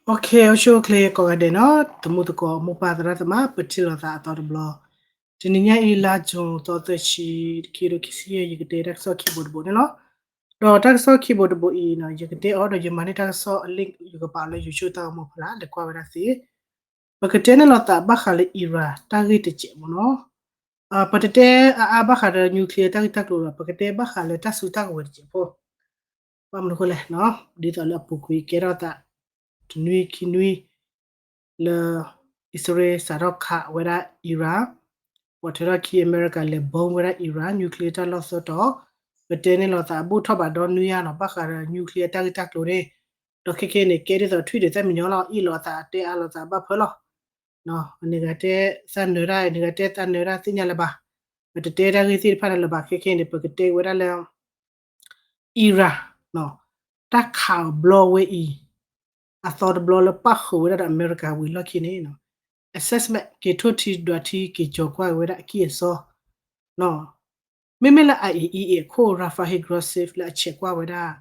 အိၣ်ဆူၣ်အိၣ်ချ့ကိးဂၤဒဲးနီၤ, သမူသကိးမိၢ်ပၢ်သရၣ်သမါ ပထံၣ်လိာ်သးအသီတဘျီ, တနံၤညါအံၤ လါကၠိၤသီသၢဆံ ခံကထိခံဆံယဲၢ် ယကတဲတၢ်ကစီၣ်ခံဘိတဘိန့ၣ်လီၤ. ဒီးတၢ်ကစီၣ်ခံဘိတဘိအံၤနီၤ ယကတဲအီၤဒီးယမၤန့ၢ်တၢ်ကစီၣ်အလ့ၣ် ယကပာ်လၢ YouTube တၢ်ဂီၤမူဖီလာ် လဲၤကွၢ်ဝဲဒၣ်သ့ ပကတဲန့ၣ်လိာ်သးဘၣ်ဃးလၢ Iran တၢ်ဂ့ၢ်တစဲးမ့ၢ်နီၤ, ပတတဲအါအါဘၣ်ဃးဒီး nuclear တၢ်ဂ့ၢ်တၢ်ကျိၤဒီး ပကတဲဘၣ်ဃးလၢတၢ်စုတၢ်ကဝဲၤတစဲးဖိ, ဘၣ်မနုၤအဃိလဲၣ်, ဒ်သိးလၢအပူၤကွံာ်ကဲထီၣ်သး တနွံခံနွံ လၢ အံၣ်စရ့လးစးထီၣ်ခးဝဲဒၣ် Iran, ပိာ်ထွဲထီၣ်ခံ အမဲရကၤလဲၤ bomb ဝဲဒၣ် Iran nuclear တၢ်လီၢ်သၢတီၤ, ပတဲန့ၣ်လိာ်သးအဘူၣ်ထီၣ်ဘးဒီနွံယါနီၤ ဘၣ်ဃးဒီး nuclear တၢ်ဂ့ၢ်တၢ်ကျိၤန့ၣ်, ဒီးခဲခဲန့ၣ် ကဲဒ်သိးထွံၣ်ဒုးသၣ်မံညီလီၤ အ့ၣ်လိာ်အသးတဲအါလိာ်သးဘၣ်ဖၢလီၤ န့ၣ်ဂၤတဲသၣ်နၢၤတၢ် န့ၣ်ဂၤတဲသၣ်နၢၤတၢ်သ့ၣ်ညါလၢၤဘၣ်, ပတတဲတၢ်ဂ့ၢ်သ့ၣ်တဖၣ်န့ၣ်လၢၤဘၣ် ခဲခဲန့ၣ် ပကတဲဝဲဒၣ်လၢ Iran တၢ်ခးအီၤဘျီဝဲအံၤ အသီတဘျီလၢပၣ်ဃုာ်ဝဲဒၣ်ဒီးအမဲရကၤဝံၤလီၢ်ခံန့ၣ် assessment က့ၤထိၣ်ထံဒွးထံက့ၤကၠီၤကွၢ်ဝဲဒၣ်အကံၢ်အစီ မ့မ့ၢ်လၢ IAEA အခိၣ် Rafael Grossi လၢအဆဲးကွၢ်ဝဲဒၣ်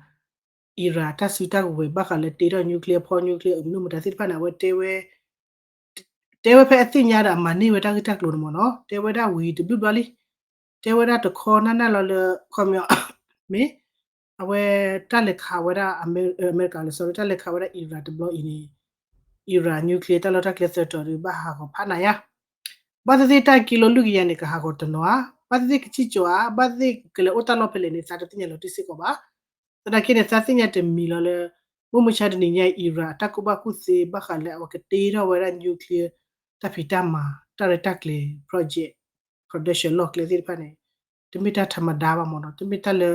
Iran တၢ်စုတၢ်ကဝဲၤဘၣ်ဃးလၢတ့ထီၣ် nuclear ဖီ nuclear အမနုၤမတၤသ့ၣ်တဖၣ်န့ၣ် အဝဲတဲဝဲ တဲဝဲဖဲအသ့ၣ်ညါဒီးအမၤန့ၢ်ဝဲတၢ်ဂ့ၢ်တၢ်ကျိၤန့ၣ်မ့ၢ်နီၤ တဲဝဲဒၣ်ဝံၤတဘျုးဘျီလံ, တဲဝဲဒၣ်တခီနၢ်နၢ်လီၤလၢ ခီပညီ မ့ၢ် အဝဲတၢ်လဲၤခးဝဲဒၣ် အမဲရကၤလၢ sorry တၢ်လဲၤခးဝဲဒၣ် Iran တဘျီအံၤန့ၣ် Iran nuclear တၢ်လီၢ်တၢ်ကျဲသၢတီၤဒီးဘၣ်ဟးဂီၤဖးနးယါ ဘၣ်သ့ၣ်သ့ၣ်တၢ်ကံလိလွံၢ်ကယၤန့ၣ် ကဟးဂီၤတနီၤဧါ, ဘၣ်သ့ၣ်သ့ၣ်ကစံၣ်ကၠီၤဧါ, ဘၣ်သ့ၣ်သ့ၣ်ကလဲၤအိၣ်တၢ်လီၢ်ဖဲလဲၣ်န့ၣ် သးတသ့ၣ်ညါလီၤတံၢ်စ့ၢ်ကီးဘၣ်. သနာ်က့န့ၣ် သးသ့ၣ်ညါတမံၤလီၤလၢ မုၢ်မဆါတနံၤညါအံၤ Iran အတၢ်ကူၣ်ဘၣ်ကူၣ်သ့ဘၣ်ဃးလၢအဝဲကတ့ထီၣ်ဝဲဒၣ် nuclear တၢ်ဖံးတၢ်မၤ တၢ်ရဲၣ်တၢ်ကျဲၤ project production လီၢ်ကျဲသ့ၣ်တဖၣ်န့ၣ် တမ့ၢ်တၢ်ထးမဒါဘၣ်မ့ၢ်နီၤ, တမ့ၢ်တၢ်လၢ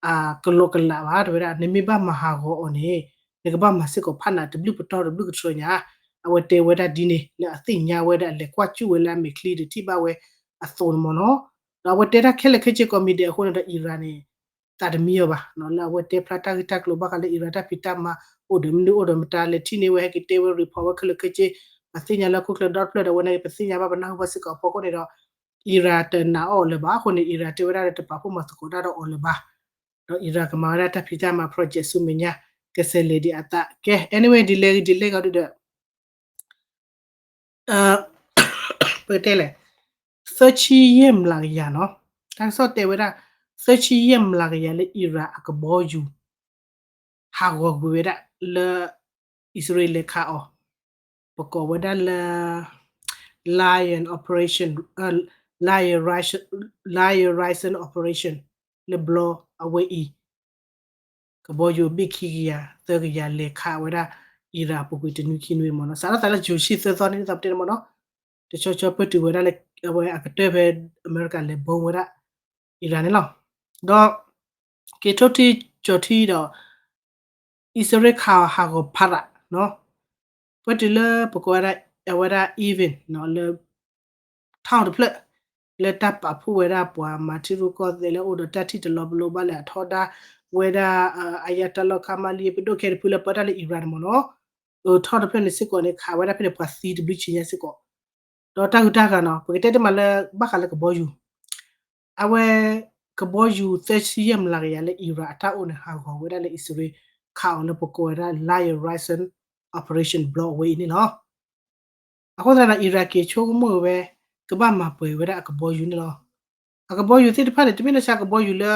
အကလီကလးဘၣ် တဲဝဲဒၣ် နမ့ၢ်ဘၣ်မၤဟးဂီၤအီၤန့ၣ် နကဘၣ်မၤစ့ၢ်ကီးဖးနးတဘျုးပတီၢ်တဘျုးကတြၢၤညါ, အဝဲတဲဝဲဒၣ်ဒ်န့ၣ် လၢအသ့ၣ်ညါဝဲဒၣ် လဲၤကွၢ်ကၠူၣ်ဝဲလၢအမဲာ်ချံဒီးထံၣ်ဘၣ်ဝဲအသိးန့ၣ်မ့ၢ်နီၤ, ဒီးအဝဲတဲတၢ်ခဲလၢာ်ခဲဆ့ကိးမံၤဒဲးအဃိန့ၣ်ဒီး Iran န့ၣ် သးတမံအီၤဘၣ် လၢအဝဲတဲဖျါတၢ်ဂ့ၢ်တၢ်ကျိၤဘၣ်ဃးလၢ Iran တၢ်ဖံးတၢ်မၤ အိၣ်ဒီးမနုၤအိၣ်ဒီးမတၤ လဲၤထံၣ်န့ၢ်ဝဲ ဟဲက့ၤတဲဝဲ report ဝဲခဲလၢာ်ခဲဆ့, ပသ့ၣ်ညါလၢဟီၣ်ခိၣ်ချၢဒီတဖျၢၣ်ဒီး အဝဲန့ၣ် ပသ့ၣ်ညါဘၣ်ပနၢ်ဟူဘၣ်စ့ၢ်ကီးအဖီခိၣ်န့ၣ်ဒီး Iran တနာ်အီၤလၢၤဘၣ်အဃိန့ၣ် Iran တဲဝဲဒၣ်လၢတပာ်ဖှိၣ်မၤသကိးတၢ်ဒီးအီၤလၢၤဘၣ်, ဒီး Iran ကမၤဝဲဒၣ်တၢ်ဖံးတၢ်မၤ project ဆူမဲာ်ညါ ကစဲးလဲၤဒံးအသးကဲ anyway ဒ်လဲၣ်ဂ့ၤဒ်လဲၣ်ဂ့ၤဒီး ပကတဲလဲၣ်, သၢဆံယဲၢ်မျးကယၤနီၤ, တၢ်ကစီၣ်တဲဝဲဒၣ် သၢဆံယဲၢ်မျးကယၤလၢ Iran အကဘီယူၤ ဟးဂီၤကွံာ်ဝဲဒၣ်လၢ အံၣ်စရ့လးလဲၤခးအီၤ, ပကိးဝဲဒၣ်လၢ Lion Operation, Lion Rising Operation လၢဘျီအဝဲအံၤ ကဘီယူၤဘ့ၣ်ခံကယၤ သၢကယၤ လဲၤခးဝဲဒၣ် Iran အပူၤကွံာ်တနွံခံနွံမ့ၢ်နီၤ, စးထီၣ်သးလၢ June ဆံသၢသီန့ၣ် ဒ်သိးပတဲန့ၣ်မ့ၢ်နီၤ, တဆီဆီပၢၢ်တုၤဝဲဒၣ်လၢ အဝဲအကတၢၢ်ဖဲအမဲရကၤလဲၤ bomb ဝဲဒၣ် Iran န့ၣ်လီၤ. ဒီး က့ၤထိၣ်ထံကၠီၤထံဒီး အံၣ်စရ့လးခးအီၤဟးဂီၤဖးဒိၣ်နီၤ, ပၢၢ်တုၤလၢပကိးဝဲဒၣ် အဝဲဒၣ် event လၢ ထီၣ်တဖျၢၣ် လၢတၢ်ပာ်ဖှိၣ်ဝဲဒၣ်ပှၤမၤထံရူၢ်ကီၢ်သဲးလၢအိၣ်ဒီးတၢ်ထံၣ်တလီၤပလိာ်ဘၣ်လဲၣ် အထီဒါဝဲဒၣ် အယါတၢ်လီၢ်ခါမါလံ ပဒိၣ်ခဲတဖုလၢပၢတၢ်လၢ Iran န့ၣ်မ့ၢ်နီၤ, ထီၣ်တဖျၢၣ်န့ၣ်စ့ၢ်ကီးန့ၣ် ခးဝဲဒၣ်ဖဲန့ၣ် ပှၤသံတဘျုးဆံညါစ့ၢ်ကီး, ဒီးတၢ်ဂုၤတၢ်ဂၤနီၤ ပကတဲတမံၤလၢဘၣ်ဃးလၢကဘီယူၤ အဝဲ ကဘီယူၤသၢဆံယဲၢ်မျးကယၤလၢ Iran အတၢ်အိၣ်န့ၣ် ဟးဂီၤဝဲဒၣ်လၢအံၣ်စရ့လး ခးအီၤလၢပကိးဝဲဒၣ် Lion Rising Operation ဘျီအဝဲအံၤန့ၣ်လီၤ. အဃိသတးဒီး Iran က့ၤဆိကမိၣ်ဝဲ ကဘၣ်မၤပှဲၤဝဲဒၣ်အကဘီယူၤန့ၣ်လီၤ. အကဘီယူၤသ့ၣ်တဖၣ်န့ၣ် တမ့ၢ်နီၢ်ဆါကဘီယူၤလၢ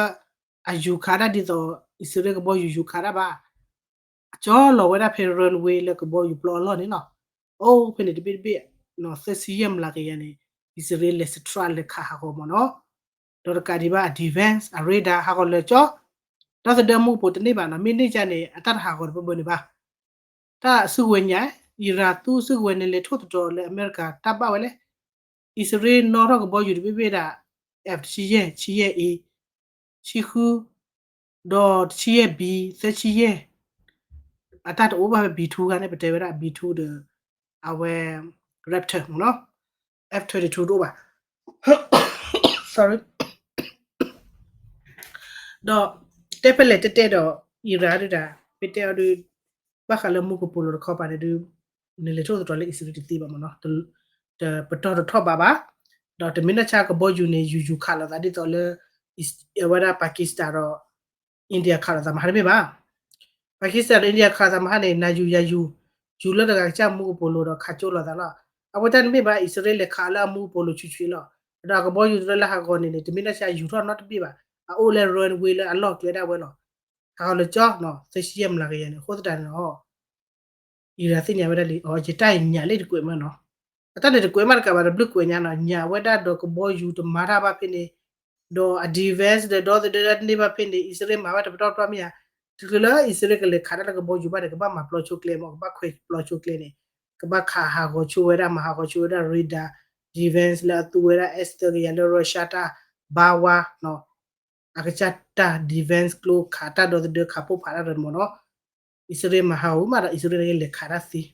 အယူၤခးဒၣ်ဒ်သိး အံၣ်စရ့လးကဘီယူၤယူၤခးဒၣ်ဘၣ် ကၠီလီၤဝဲဒၣ်ဖဲ runway လၢကဘီယူၤပျီအလီၢ်န့ၣ်လီၤ. အိၣ်ဖဲန့ၣ်တဘ့ၣ်တဘ့ၣ် သၢဆံယဲၢ်မျးကယၤန့ၣ် အံၣ်စရ့လးလဲၤ strike လဲၤခးဟးဂီၤမ့ၢ်နီၤ. ဒီးတကးဒံးဘၣ် အ defense အ radar ဟးဂီၤလၢာ်ကၠီ, ဒီးသဒၢမူကပိာ်တန့ၢ်ဘၣ်နီၤ မ့ၢ်န့ၢ်ကန့ၣ် အတၢ်တဟးဂီၤတဘၢဘၢန့ၣ်ဘၣ်. တၢ်စုကဝဲၤညါ Iran သူစုကဝဲၤန့ၣ် လဲၤထိၣ်သတြီၤလၢအမဲရကၤတၢ်ဘၣ်ဝဲလဲၣ်. အံၣ်စရ့လးနီၣ်ထီၣ်ကဘီယူၤတဘ့ၣ်ဘ့ၣ်ဒၣ် F တဆံယဲၢ်, ဆံယဲၢ် A, ဆံဃု, ဒီးတဆံယဲၢ် B, သၢဆံယဲၢ်, အတၢ်တအိၣ်ဘၣ်ဖဲ B two ဂၤန့ၣ် ပတဲဝဲဒၣ် B two ဒီး အဝဲ Raptor မ့ၢ်နီၤ, F twenty-two တအိၣ်ဘၣ် sorry ဒီးတဲဖဲလဲၣ်တဲတဲဒီး Iran ဒုးဒၣ် မ့ၢ်တဲအီၤဒုး ဘၣ်ဃးလၢမူကပိာ်လိၤတခီပၤန့ၣ်ဒုး နလဲၤထိၣ်သတြီၤလၢအံၣ်စရ့လးတသ့ဘၣ်မ့ၢ်နီၤ, ပတီၢ်တထီၣ်ဘးဘၣ်, ဒီးတမ့ၢ်နီၢ်ဆါကဘီယူၤန့ၣ် ယူၤယူၤခးလိာ်သးဒ်သိးလၢ အဝဲဒၣ် Pakistan ဒီး India ခးလိာ်သးမဟါတမ့ၢ်ဘၣ်. Pakistan ဒီး India ခးလိာ်သးမဟါန့ၣ် နၤယူၤယၤယူၤ ယူၤလၢတဂၤကစၢ်မူကပိာ်လိၤဒီးခးကၠိလိာ်သးလီၤ. အဝဲတၢ်တမ့ၢ်ဘၣ် အံၣ်စရ့လးလဲၤခးလၢအမူကပိာ်လိၤဆူၣ်ဆူၣ်လီၤ. ဒီးအကဘီယူၤတရၢလၢဟးဂီၤန့ၣ်န့ၣ် တမ့ၢ်ဒၣ်ဆါယူၤထီၣ်နီတဘ့ၣ်ဘၣ်. အအိၣ်လၢ runway လၢအလီၢ်ကျဲဒၣ်ဝဲလီၤ. ဟးဂီၤလၢကၠီနီၤ သၢဆံယဲၢ်မျးကယၤန့ၣ် အဃိသတးန့ၣ်လီၤ အံရၣ်သ့ၣ်ညါဝဲဒၣ်လံ အီ ယတၢ်ညၣ်လၢတကွဲးမးနီၤ. အတၢ်န့ၣ်တကွဲးမးတကးဘၣ် တဘျုးကွဲးညါနီၤ ညၣ်ဝဲဒၣ်ဒီးကဘီယူၤတမၤတၢ်ဘၣ်ဖဲန့ၣ်, ဒီးအ defense ဒီးဒီသဒၢတၢ်တန့ၢ်ဘၣ်ဖဲန့ၣ် အံၣ်စရ့လးမၤဘၣ်တပတီၢ်ပတီၢ်မ့ၢ်ဧါ. တချုးလၢအံၣ်စရ့လးကလဲၤခးတၢ်လၢကဘီယူၤဘၣ်န့ၣ် ကဘၣ်မၤပျီဆိကျဲမး ကဘၣ်ခွဲးပျီဆိကျဲန့ၣ် ကဘၣ်ခးဟးဂီၤဆိဝဲဒၣ် မၤဟးဂီၤဆိဝဲဒၣ် radar defense လၢအသူဝဲဒၣ် S သၢကယၤလၢ Russia တၢ်ဘါဝါနီၤ အကစၢ်တၢ် defense ကျိခးတၢ်ဒီသဒၢခးပိၢ်ဖးတၢ်ဒီးမ့ၢ်နီၤ. အံၣ်စရ့လးမၤဟးဂီၤမးဒီး အံၣ်စရ့လးကလဲၤခးတၢ်သ့,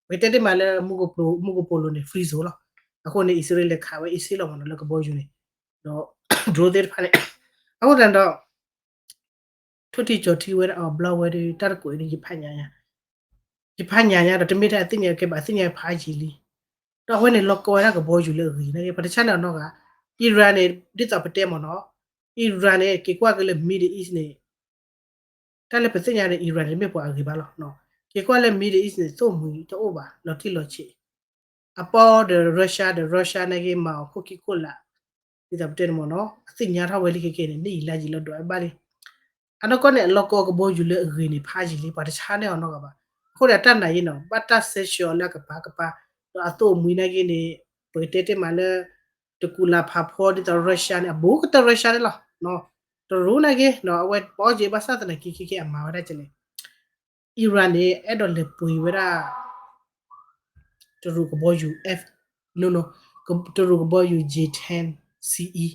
ပကတဲတ့ၢ်မးလၢ မူကပိာ်လိၤန့ၣ် free zone လီၤ. အဃိန့ၣ် အံၣ်စရ့လးလဲၤခးဝဲအ့ၣ်စ့လီၤမ့ၢ်နီၤ လၢကဘီယူၤန့ၣ်, ဒီး drone သ့ၣ်တဖၣ်န့ၣ်, အဃိသတးဒီး ထိၣ်ထံကၠီၤထံဝဲဒၣ်အီၤဘျီဝဲဒီး တၢ်တကွဲးဒ်ယဖးညါညါ ယဖးညါညါဒီး တမ့ၢ်တၢ်သ့ၣ်ညါကဲဘၣ်သ့ၣ်ညါဖးယံာ်လံ. ဒီးအဝဲန့ၣ် လီၤကီဝဲဒၣ်ကဘီယူၤလၢအဂ့ၤန့ၣ် ပှၤတဆါန့ၣ်အနီၢ်ဂၤ, Iran န့ၣ် ဒ်သိးပတဲမ့ၢ်နီၤ, Iran န့ၣ် က့ၤကွၢ်က့ၤလၢ Middle East န့ၣ် တၢ်လၢပသ့ၣ်ညါန့ၣ် Iran န့ၣ် တမ့ၢ်ပှၤအဂ့ၤဘၣ်လီၤ. က့ၤကွၢ်လၢ Middle East န့ၣ် သိၣ်မှံၤတအိၣ်ဘၣ် လီၤတံၢ်လီၤဆဲး, အပီဒီး Russia ဒီး Russia န့ၣ်က့ၤ မၤအီၤခိၣ်ခံခိၣ်လာ်, ဒ်သိးပတဲန့ၣ်မ့ၢ်နီၤ အသ့ၣ်ညါထီၣ်ဝဲလံခဲကဲန့ၣ် နံၣ်အံၤလါယံာ်လီၤဒွးဝဲဘၣ်လံ. အနီၢ်ကီၢ်န့ၣ် အလီၤကီကဘီယူၤလၢအဂ့ၤန့ၣ် ဖးယံာ်လံ ပှၤတဆါန့ၢ်အီၤနီတဂၤဘၣ်. အဃိဒီးတၢ်နာ်ယံၤနီၤ ဘၣ်တၢ်ဆဲးဆှၢအီၤလၢအကပၤကပၤ, ဒီးအသိၣ်မှံၤန့ၣ်က့ၤန့ၣ် ပကတဲတ့ၢ်မးလၢ တကူးလၤဖးဖီဒ်သိး Russia န့ၣ် အဘူးကတၢၢ် Russia န့ၣ်လီၤ. တရူးန့ၣ်က့ၤ အဝဲပအီၣ်က့ၤဘၣ်ဆၣ်သနာ်က့ ခဲကဲအမၤဝဲဒၣ်ကလဲၣ် Iran န့ၣ် အဲၣ်ဒိးလဲၤပှ့ၤဝဲဒၣ် တရူးကဘီယူၤ F, no, no, တရူးကဘီယူၤ J ten C E,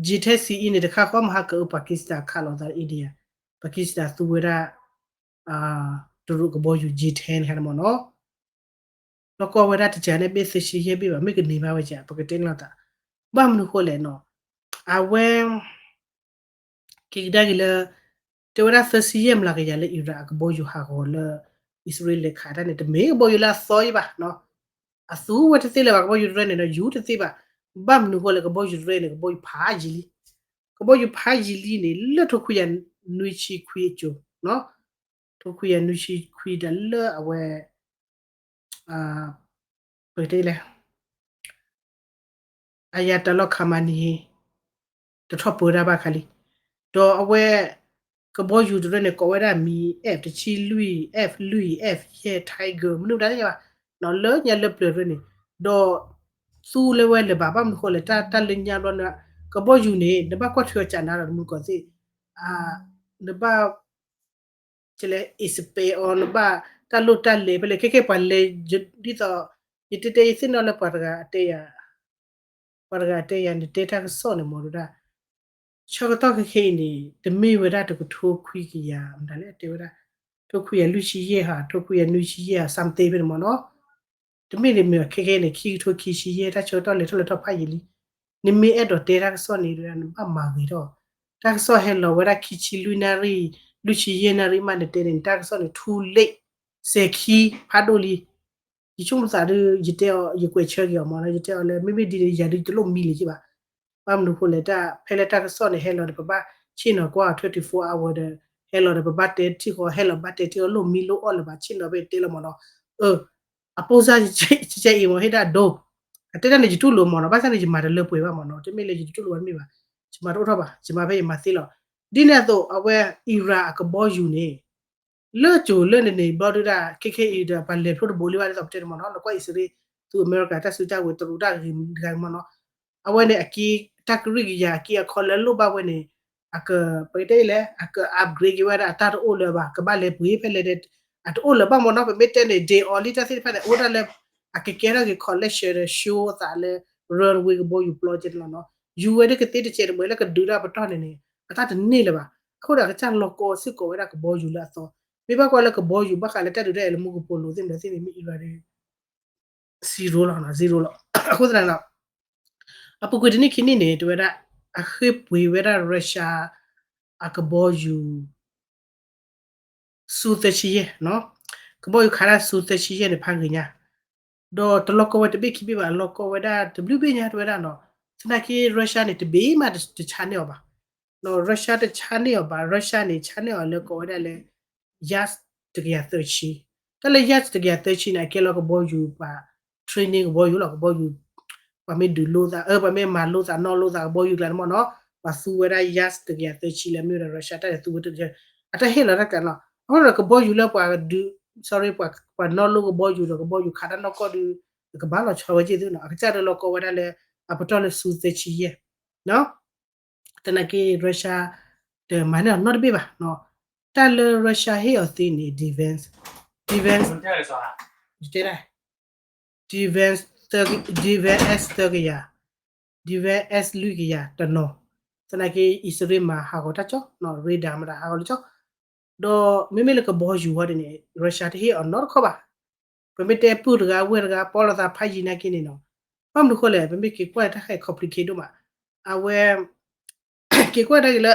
J ten C E န့ၣ် တခါဃီမဟါကၢအ Pakistan ခးလိာ်သး India, Pakistan သူဝဲဒၣ် တရူးကဘီယူၤ J ten ဟဲမ့ၢ်နီၤ, လီၤကီဝဲဒၣ်တကးန့ၣ် ဘ့ၣ်သၢဆံယဲၢ်ဘ့ၣ်ဘၣ် မ့ၢ်ကန့ၢ်ဘၣ်ဝဲက ပကတဲန့ၣ်လီၤသး, ဘၣ်မနုၤဃိလဲၣ်နီၤ, အဝဲ က့ၤကဒါက့ၤလၢ တဲဝဲဒၣ်သၢဆံယဲၢ်မျးကယၤလၢ Iran အကဘီယူၤဟးဂီၤလၢ အံၣ်စရ့လးလဲၤခးတၢ်န့ၣ် တမ့ၢ်ကဘီယူၤလၢအသီယံၤဘၣ်နီၤ, အသူဝဲတသ့လၢၤဘၣ် ကဘီယူၤတရၢန့ၣ်ဒီး ယူၤတသ့ဘၣ်, ဘၣ်မနုၤဃိလဲၣ် ကဘီယူၤတရၢန့ၣ် ကဘီယူၤဖးယံၤလံ, ကဘီယူၤဖးယံၤလံန့ၣ် လၢထိခွံကယၤနွံဆံခွံအစိၤနီၤ, ထိခွံကယၤနွံဆံခွံဒီးလၢအဝဲ ပကတဲလဲၣ် Ayatollah Khamenei တထီၣ်ပၢတၢ်ဘၣ်ခါလံ, ဒီးအဝဲ ကဘီယူၤတရၢန့ၣ် ကိးဝဲဒၣ်မံၤ F တဆံလွံၢ် F လွံၢ် F ယဲၢ် Tiger မနုၤဒၣ်ယဲဘၣ်, လၢညါလၢပျၢၤတရၢန့ၣ်, ဒီးသူလဲၤဝဲလဲၤဘၣ် ဘၣ်မနုၤဃိလဲၣ် တၢ်လၢညါဘျီန့ၣ် ကဘီယူၤန့ၣ် နဘၣ်ကွၢ်ထွဲအီၤကနၤဒီးတမုၢ်ကီၢ်သ့ၣ်, နဘၣ် ကလဲၤ inspect အီၤ နဘၣ်တၢ်လိၣ်တၢ်လဲၤဖဲလဲၣ် ခဲကဲပှၤလဲၤ ဒ်သိး ယတဲတဲ ယသ့ၣ်နီၣ်လၢပှၤတဂၤတဲယၤ, ပှၤတဂၤတဲယၤ နတဲတၢ်ကစီၣ်န့ၣ်မ့ၢ်ဒၣ် ဆၢကတီၢ်ခဲခဲအံၤန့ၣ် တမ့ၢ်ဝဲဒၣ်တကထိခွံကယၤ မတၤလဲၣ်တဲဝဲဒၣ် ထိခွံကယၤလွံၢ်ဆံယဲၢ်ဟး ထိခွံကယၤနွံဆံယဲၢ်ဟး something ဖဲန့ၣ်မ့ၢ်နီၤ, တမ့ၢ်ဒ်မ့ၢ်ခဲခဲန့ၣ် ခံကထိခံဆံယဲၢ် တၢ်ဆၢကတီၢ်လဲၤထီၣ်လဲၤထီၣ်ဖးယံာ်လံ, နမ့ၢ်အဲၣ်ဒိးတဲတၢ်ကစီၣ်န့ၣ် နဘၣ်မၤဂ့ၤထီၣ်, တၢ်ကစီၣ်ဟဲလီၤဝဲဒၣ်ခံဆံလွံၢ်နၣ်ရံၣ် လွံၢ်ဆံယဲၢ်နၣ်ရံၣ်မး နတဲန့ၣ် နတၢ်ကစီၣ်န့ၣ် too late စဲၤခံဖးဒိၣ်လံ ယဆိကမိၣ်သးဒီး ယတဲအီၤ ယကွဲးဆၢက့ၤအီၤမ့ၢ်နီၤ ယတဲအီၤလၢ မ့မ့ၢ်ဒ်န့ၣ် ယၤဒုးတလိၣ်မံလၢၤက့ဘၣ်, ဘၣ်မနုၤဃိလဲၣ် တၢ်ဖဲလၢတၢ်ကစီၣ်န့ၣ် ဟဲလီၤဒီး ပဘၣ်ဆ့ၣ်နီၤကွၢ်အီၤ twenty-four hour ဒီး ဟဲလီၤဒီး ပဘၣ်တဲထံၣ်ဃီ ဟဲလီၤဘၣ်တဲထံၣ်ဃီ လိၣ်မံလိၣ်အီၣ်လၢၤဘၣ် ဆ့ၣ်နီၤဖဲတဲလၢမ့ၢ်နီၤ, အ အပိၢ်စၢ် ကဲအံၤမ့ၢ်ဟ့ၣ်ဒၣ်ဒိ, အတဲဒၣ်န့ၣ် ယတူၢ်လိာ်မ့ၢ်နီၤ ဘၣ်ဆၣ်န့ၣ် ယမၤတလၢပှဲၤဘၣ်မ့ၢ်နီၤ တမ့ၢ်လၢယတတူၢ်လိာ်ဘၣ်တမ့ၢ်ဘၣ်, ယမၤတအိၣ်ထီၣ်ဘၣ် ယမၤဖဲယမၤသ့လီၤ, ဒ်န့ၣ်အသိး အဝဲ Iran အကဘီယူၤန့ၣ် လၢကၠိၤလၢန့ၣ်န့ၣ် ဘျီဒုဒၣ် ခဲခဲအံၤဒီး ပှၤလဲၤဖျိတဘိလံဘၣ် ဒ်သိးပတဲန့ၣ်မ့ၢ်နီၤ နကွၢ်အံၣ်စရ့လး သူအမဲရကၤ တၢ်စုတၢ်ဝဲၤ တရူးတၢ်ဂ့ၤတဂၤမ့ၢ်နီၤ, အဝဲန့ၣ် အက့ တၢ်ကရံၣ်ကယၤ အက့အခီလၢလိၣ်ဘၣ်ဝဲန့ၣ် အက ပကတဲလဲၣ် အက upgrade က့ၤဝဲဒၣ် အတၢ်တအိၣ်လၢၤဘၣ် ကဘၣ်လဲၤပှ့ၤဖဲလဲၣ်ဒီး အတအိၣ်လၢၤဘၣ်မ့ၢ်နီၤ ပမ့ၢ်တဲန့ၣ် ဒ့အီၤလံတၢ်သ့ၣ်တဖၣ်န့ၣ် အိၣ်ဒၣ်လၢ အကကဲထီၣ်က့ၤ collection ဒီး show အသးလၢ runway ကဘီယူၤပျီကဲန့ၣ်လီၤနီၤ, ယူၤဝဲဒၣ်ကသ့တစဲးတမှဲၤလၢကဒုးတၢ်ပတီၢ်န့ၣ်န့ၣ် အတၢ်တန့ၢ်လၢၤဘၣ်, အဃိဒီးအကစၢ်လီၤကီစ့ၢ်ကီးဝဲဒၣ်ကဘီယူၤလၢအသီ, မ့ၢ်ဘၣ်ကွၢ်လၢကဘီယူၤဘၣ်ဃးလၢတၢ်ဒုးတၢ်ယၤလၢ မူကပိာ်လိၤသ့ၣ်မတၤသ့ၣ်န့ၣ် မ့ၢ်အံၤဘၣ်ဒီး zero လီၤနီၤ zero လီၤ, အဃိသတးဒီး အပူၤကွံာ်တနံၣ်ခံနံၣ်န့ၣ် တဲဝဲဒၣ် အဃ့ၢ်ပှ့ၤဝဲဒၣ် Russia အကဘီယူၤ ဆူသၢဆံယဲၢ်နီၤ, ကဘီယူၤခးတၢ်ဆူသၢဆံယဲၢ်န့ၣ် ဖးဂ့ၤညါ, ဒီးတလီၤကီဝဲတဘ့ၣ်ခံဘ့ၣ်ဘၣ် အလီၤကီဝဲဒၣ်တဘျုးဘ့ၣ်ညါတဲဝဲဒၣ်နီၤ, သနာ်က့ Russia န့ၣ် တဘ့ၣ်မးတဆါန့ၢ်အီၤဘၣ်, နီၤ Russia တဆါန့ၢ်အီၤဘၣ် Russia န့ၣ် ဆါန့ၢ်အီၤလၢကိးဝဲဒၣ်လၢ Yas တကယၤသၢဆံ တၢ်လၢ Yas တကယၤသၢဆံန့ၣ် အကဲလီၤကဘီယူၤပှၤ training ကဘီယူၤလီၤ, ကဘီယူၤ ပှၤမ့ၢ်ဒုးလိသး အၢ ပှၤမ့ၢ်မၤလိသးနီၣ်လိသးကဘီယူၤကျါန့ၣ်မ့ၢ်နီၤ, ပှၤသူဝဲဒၣ် Yas တကယၤသၢဆံလၢမ့ၢ်ဝဲဒၣ် Russia တၢ်လဲၤသူဝဲတကယၤ အတၢ်ဟ့ၣ်လီၤတၢ်ကျါန့ၣ်လီၤ. အဃိဒီးကဘီယူၤလၢပှၤဒုး sorry ပှၤနီၣ်လိကဘီယူၤဒီးကဘီယူၤခးတၢ်နီၢ်ကီၢ်ဒုး ကဘၣ်လီၤဆီဝဲက့ၢ်သုနီၤ, အကစၢ်ဒၣ်လီၤကီဝဲဒၣ်လၢ အပတီၢ်လၢဆူသၢဆံယဲၢ် သနာ်က့ Russia တမၤန့ၢ်အီၤနီတဘ့ၣ်ဘၣ်. တၢ်လၢ Russia ဟ့ၣ်အီၤသ့န့ၣ် defense, defense, defense, defense သၢကယၤ, defense လွံၢ်ကယၤတနီၤ, သနာ်က့ အံၣ်စရ့လးမၤဟးဂီၤတၢ်ကၠီ, radar မၤတၢ်ဟးဂီၤလၢကၠီ, ဒီးမ့မ့ၢ်လၢကဘီယူၤဝဲဒၣ်န့ၣ် Russia တဟ့ၣ်အီၤနီတခီဘၣ်. ပမ့ၢ်တဲပုၢ်တဂၤဝဲၢ်တဂၤ ပီၣ်လိာ်သးဖးယံၤနာ်က့န့ၣ်နီၤ, ဘၣ်မနုၤဃိလဲၣ် ပမ့ၢ်က့ၤကွၢ်တၢ်ခါအံၤ complicated ဒိၣ်မး, အဝဲ က့ၤကွၢ်တၢ်က့ၤလၢ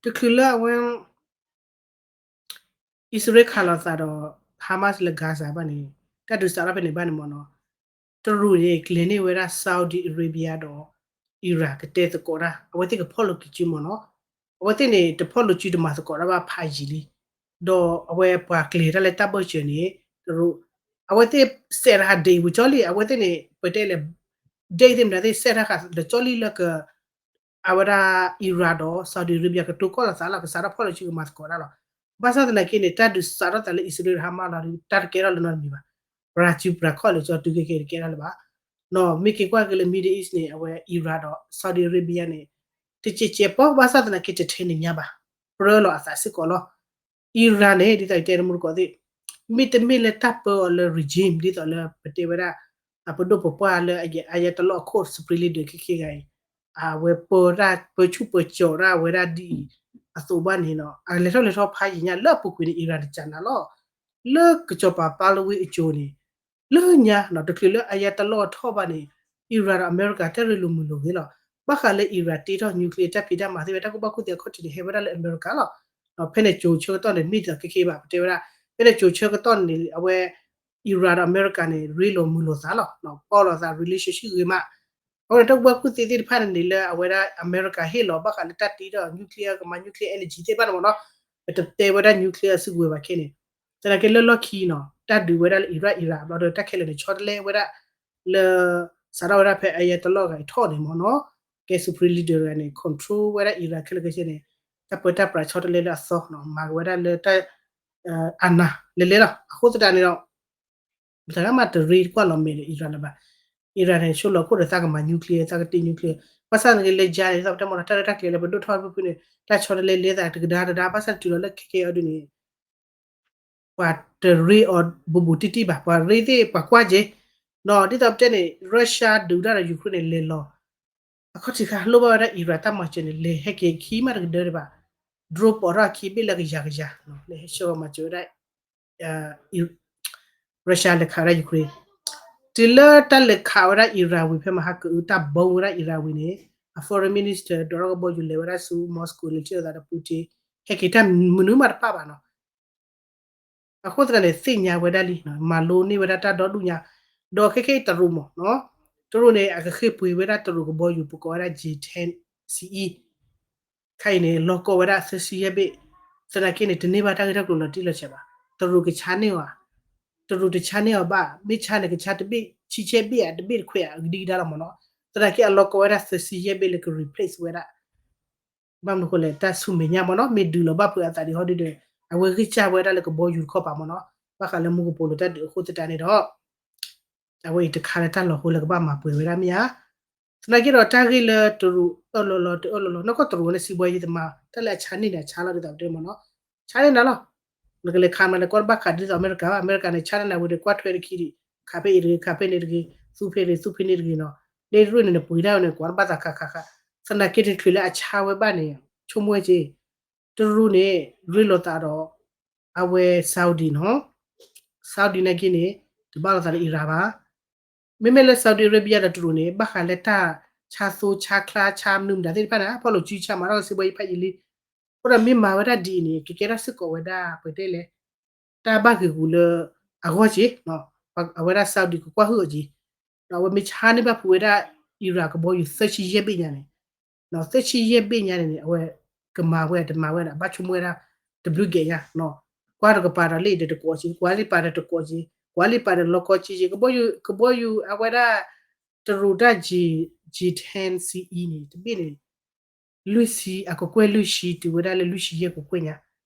တချုးလၢအဝဲ အံၣ်စရ့လးခးလိာ်သးဒီး Hamas လၢ Gaza ဘၣ်န့ၣ်, တၢ်ဒုးစးထီၣ်ဖဲန့ၣ်ဘၣ်န့ၣ်မ့ၢ်နီၤ, တရူးန့ၣ် ကျဲၤန့ၢ်ဝဲဒၣ် Saudi Arabia ဒီး Iran ကတဲသကိးတၢ်, အဝဲသ့ၣ်ကဖီၣ်လိာ်က့ၤစုမ့ၢ်နီၤ, အဝဲသ့ၣ်န့ၣ် တဖီၣ်လိာ်စုတမၤသကိးတၢ်ဘၣ်ဖးယံၤလံ, ဒီးအဝဲပှၤကျဲၤတၢ်လၢတၢ်ဘၢၣ်စၢၤန့ၣ် တရူး အဝဲသ့ၣ်စဲးတဟးဒ့ဝံၤကၠီလံ, အဝဲသ့ၣ်န့ၣ် ပတဲလဲၣ် ဒ့သ့ၣ်မတၤသ့ၣ်စဲးတဟးလၢကၠီလံလၢက အဝဲဒၣ် Iran ဒီး Saudi Arabia ကတိၤကီၣ်လိာ်သးလီၤ, ကစးထီၣ်ဖီၣ်လိာ်စုကမၤသကိးတၢ်လီၤ. ဘၣ်ဆၣ်သနာ်က့န့ၣ် တၢ်ဒုးစးထီၣ်သးလၢအံၣ်စရ့လးဒီး Hamas လီၤဒီး တၢ်တကဲထီၣ်လၢနီတမံၤဘၣ်. ပြၤစုပြၤခီၣ်လၢကၠီတုၤခဲကဲတကဲထီၣ်လၢၤဘၣ်. နီၤ မ့ၢ်က့ၤကွၢ်က့ၤလၢ Middle East န့ၣ် အဝဲ Iran ဒီး Saudi Arabia န့ၣ် တကဲးကဲးပီ ဘၣ်ဆၣ်သနာ်က့တထဲန့ၣ်ညါဘၣ်, ပြၢလီၤအသးစ့ၢ်ကီးလီၤ. Iran န့ၣ် ဒ်သိးယတဲတမူတကိးသ့ၣ်, မ့တမ့ၢ်လၢတၢ်ပၢအီၤလၢ regime ဒ်သိးလၢပတဲဝဲဒၣ် အပဒိၣ်ပပှၢ်လၢ Ayatollah Khomeini Supreme Leader ခဲခဲဂၤအံၤ, အဝဲပၢတၢ်ပၢဆူၣ်ပၢစိးတၢ်ဝဲဒၣ်ဒ်အံၤအသိးဘၣ်န့ၣ်နီၤ, အလဲၤထီၣ်လဲၤထီဖးယံၤညါလၢအပူၤကွံာ်န့ၣ် Iran တစးနၤလီၤ. လၢကစီၤပၤ Pahlavi အစိၤန့ၣ် လၢညါနီၤ တချုးလၢ Ayatollah ထီၣ်ဘၣ်န့ၣ် Iran ဒီးအမဲရကၤတၢ်ရ့လိာ်မုာ်လိာ်ဂ့ၤလီၤ. ဘၣ်ဃးလၢ Iran တ့ထီၣ် nuclear တၢ်ဖံးတၢ်မၤသ့ၣ်ဝဲ တၢ်ကူၣ်ဘၣ်ကူၣ်သ့အခီၣ်ထံးန့ၣ် ဟဲဝဲဒၣ်လၢအမဲရကၤလီၤ. ဖဲန့ၣ်ကၠိၤဆၢကတီၢ်န့ၣ် မ့ၢ်ဒ်သိးခဲခဲဘၣ် ပတဲဝဲဒၣ်, ဖဲန့ၣ်ကၠိၤဆၢကတီၢ်န့ၣ် အဝဲ Iran ဒီးအမဲရကၤန့ၣ် ရ့လိာ်မုာ်လိာ်သးလီၤ. ပီၣ်လိာ်သး relationship ဂ့ၤမး. အဃိန့ၣ် တၢ်ကူၣ်ဘၣ်ကူၣ်သ့သ့ၣ်တဖၣ်န့ၣ်န့ၣ် လၢအဝဲဒၣ်အမဲရကၤဟ့ၣ်လီၤ ဘၣ်ဃးလၢတၢ်တ့ထီၣ် nuclear ကမၤ nuclear energy သ့ၣ်တဖၣ်န့ၣ်မ့ၢ်နီၤ, ပတတဲဝဲဒၣ် nuclear အစုကဝဲၤဘၣ်ခဲန့ၣ်, သနာ်က့လၢလီၢ်ခံနီၤ တၢ်ဒုးဝဲဒၣ်လၢ Iran Iran ဘျီဒီး တၢ်ခဲလၢာ်န့ၣ် ဆီတလဲဝဲဒၣ် လၢ စးထီၣ်ဝဲဒၣ်ဖဲ Ayatollah ဂၤအံၤထီၣ်န့ၣ်မ့ၢ်နီၤ, ကဲ Supreme Leader တဂၤန့ၣ် control ဝဲဒၣ် Iran ခဲလၢာ်ခဲဆ့န့ၣ်, တၢ်ပၢတၢ်ပြးဆီတလဲလၢအသီနီၤ မၤက့ၤဝဲဒၣ်လၢတၢ် အာဏာ လဲၤလဲၤလီၤ. အဃိသတးန့ၣ်ဒီး ပတဂၤမးတရ့ကွၢ်လီၤမဲာ်ဒီး Iran လၢၤဘၣ်. Iran န့ၣ် ဆိလီၤခိၣ်ဒီးသးကမၤ nuclear သးကတ့ nuclear, ဘၣ်ဆၣ်သနာ်က့လၢယါန့ၣ် သးပတဲမ့ၢ်နီၤ တၢ်ရဲၣ်တၢ်ကျဲၤလၢပဒိၣ်ထီၣ်ဖုဖုန့ၣ် တၢ်ဆီတလဲလဲသးတကဒါတဒါ ဘၣ်ဆၣ်တုၤလီၤလၢခဲကဲအီၤဒုးန့ၣ် ပှၤတရ့အီၤဘူးဘူးတံၢ်တံၢ်ဘၣ်, ပှၤရ့သ့ၣ်ပှၤကွၢ်က့ၤ, နီၤ ဒ်သိးပတဲန့ၣ် Russia ဒုးတၢ်ဒီး Ukraine န့ၣ် လဲၤလီၤ အခီၣ်ထံးခါလိၣ်ဘၣ်ဝဲဒၣ် Iran တၢ်မၤစၢၤန့ၣ် လဲၤဟဲက့ၤခံမးတကဒၢဒံးဘၣ်, drone ပိာ်ထီၣ်ခံဘ့ၣ်လၢကယၤကယၤ, လဲၤဟဲဆှၢမၤစၢၤဝဲဒၣ် Russia လဲၤခးဝဲဒၣ် Ukraine, တုၤလၢတၢ်လဲၤခးဝဲဒၣ် Iran ဝံၤဖဲမဟါကအုတၢ်ဘီဝဲဒၣ် Iran ဝံၤန့ၣ်, အ foreign minister ဒိးထီၣ်ကဘီယူၤလဲၤဝဲဒၣ်ဆူ Moscow လဲၤထံၣ်လိာ်သးဒီး Putin, ဟဲက့ၤတၢ်မနုၤမးတပာ်ဘၣ်နီၤ အဃိသတးန့ၣ် သ့ၣ်ညါဝဲဒၣ်လံ, မၤလိန့ၢ်ဝဲဒၣ်တၢ်ဒီဒူၣ်ညါ, ဒီးခဲခဲအံၤတရူးမ့ၢ်နီၤ, တရူးန့ၣ် အကဃ့ၢ်ပှ့ၤဝဲဒၣ်တရူးကဘီယူၤ ပကိးဝဲဒၣ် J ten C E ခဲအံၤန့ၣ် လီၤကီဝဲဒၣ်သၢဆံယဲၢ်ဘ့ၣ်, သနာ်က့န့ၣ် တန့ၢ်ဘၣ်တၢ်ဂ့ၢ်တၢ်ကျိၤလီၤတံၢ်လီၤဆဲးဘၣ်, တရူးကဆါန့ၢ်အီၤ, တရူးတဆါန့ၢ်အီၤဘၣ်, မ့ၢ်ဆါန့ၣ် ကဆါတဘ့ၣ်ဆံဆဲဘ့ၣ်ဧါ တဘ့ၣ်တခွဲးဧါ အကဒံကဒါလီၤမ့ၢ်နီၤ, သနာ်က့အလီၤကီဝဲဒၣ်သၢဆံယဲၢ်ဘ့ၣ်လၢက replace ဝဲဒၣ် ဘၣ်မနုၤဃိလဲၣ် တၢ်ဆူမဲာ်ညါမ့ၢ်နီၤ မ့ၢ်ဒုးလီၤဘၣ်ဖုးအသးဒံးဟီဒုဒီး အဝဲဂံၢ်စၢ်ဝဲဒၣ်လၢကဘီယူၤတခီပၤမ့ၢ်နီၤ, ဘၣ်ဃးလၢမူကပိာ်လိၤတၢ်ဒုးအဃိသတးန့ၣ်ဒီး အဝဲအံၤတခါလၢတၢ်လီၤဟိလၢကဘၣ်မၤပှဲၤဝဲဒၣ်မ့ၢ်ဧါ. သနာ်က့ဒီးတၢ်ဂ့ၢ်လၢတရူးအၢၣ်လီၤလီၤတအၢၣ်လီၤလီၤ နီၢ်ကီၢ်တရူးဝဲန့ၣ် စံးဘှီယံၤသမါ တၢ်လၢအဆါန့ၢ်န့ၣ် အဆါလီၤဒ်သိးတဲမ့ၢ်နီၤ, ဆါန့ၢ်နၤလီၤ. နကလဲၤခးမးလဲၤကွၢ်တဘၣ်ခးဒ်သိးအမဲရကၤဘၣ်, အမဲရကၤန့ၣ် ဆါန့ၢ်နၤဝံၤဒီး ကွၢ်ထွဲတခံဒံး, ခးဖဲအံၤတဂ့ၤ, ခးဖဲန့ၣ်တဂ့ၤ, သူဖဲတဂ့ၤ, သူဖဲန့ၣ်တဂ့ၤနီၤ, လၢတရူးန့ၣ် နပှ့ၤဒၣ်ဝဲန့ၣ် ကွၢ်တဘၣ်သးခးခးခး, သနာ်က့တချုးလၢအဆါဝဲဘၣ်န့ၣ် ဆိကမိၣ်ဝဲက့ၤ တရူးန့ၣ် ရ့လိာ်သးဒီး အဝဲ Saudi နီၤ, Saudi နာ်က့န့ၣ် တဘၣ်လိာ်သးလၢ Iran ဘၣ်. မ့မ့ၢ်လၢ Saudi Arabia ဒီးတရူးန့ၣ် ဘၣ်ဃးလၢတၢ်ဆါသိဆါချါဆါမနုၤမတၤသ့ၣ်တဖၣ်န့ၣ် ဖီၣ်လိာ်စုဆါမၤထီၣ်ကစ့ဘှီယံၤဖးယံၤလံ. အဃိဒီးမ့ၢ်မၤဝဲဒၣ်ဒ်အံၤန့ၣ် ကကဲထီၣ်စ့ၢ်ကီးဝဲဒၣ် ပတဲလဲၣ် တၢ်ဘၣ်ဂ့ၤဂူၤလၢအဂီၢ်က့ၤ, အဝဲဒၣ် Saudi ကကွၢ်ဟုၣ်အီၤက့ၤ, ဒီးအဝဲမ့ၢ်ဆါန့ၢ်ဘၣ်ဖုးဝဲဒၣ် Iran ကဘီယူၤသၢဆံယဲၢ်ဘ့ၣ်ညါန့ၣ်, သၢဆံယဲၢ်ဘ့ၣ်ညါန့ၣ်န့ၣ် အဝဲကမၤဝဲတမၤဝဲဒီး အဘၣ်ဆိကမိၣ်ဝဲဒၣ်တဘျုးကဲညါနီၤ. ကွၢ်တကပၤဒီးလံာ်ဒီးတကိးက့ၤ, ကွၢ်လံာ်ပာ်ဒီးတကိးက့ၤ, ကွၢ်လံာ်ပာ်ဒီးလီၤကီက့ၤ, ကဘီယူၤ ကဘီယူၤအဝဲဒၣ် တရူးတၢ် G ten C E န့ၣ် တဘ့ၣ်န့ၣ် လွံၢ်ဆံ, အကကွဲၢ်လွံၢ်ဆံ တုၤဝဲဒၣ်လၢလွံၢ်ဆံယဲၢ်ကကွဲၢ်ည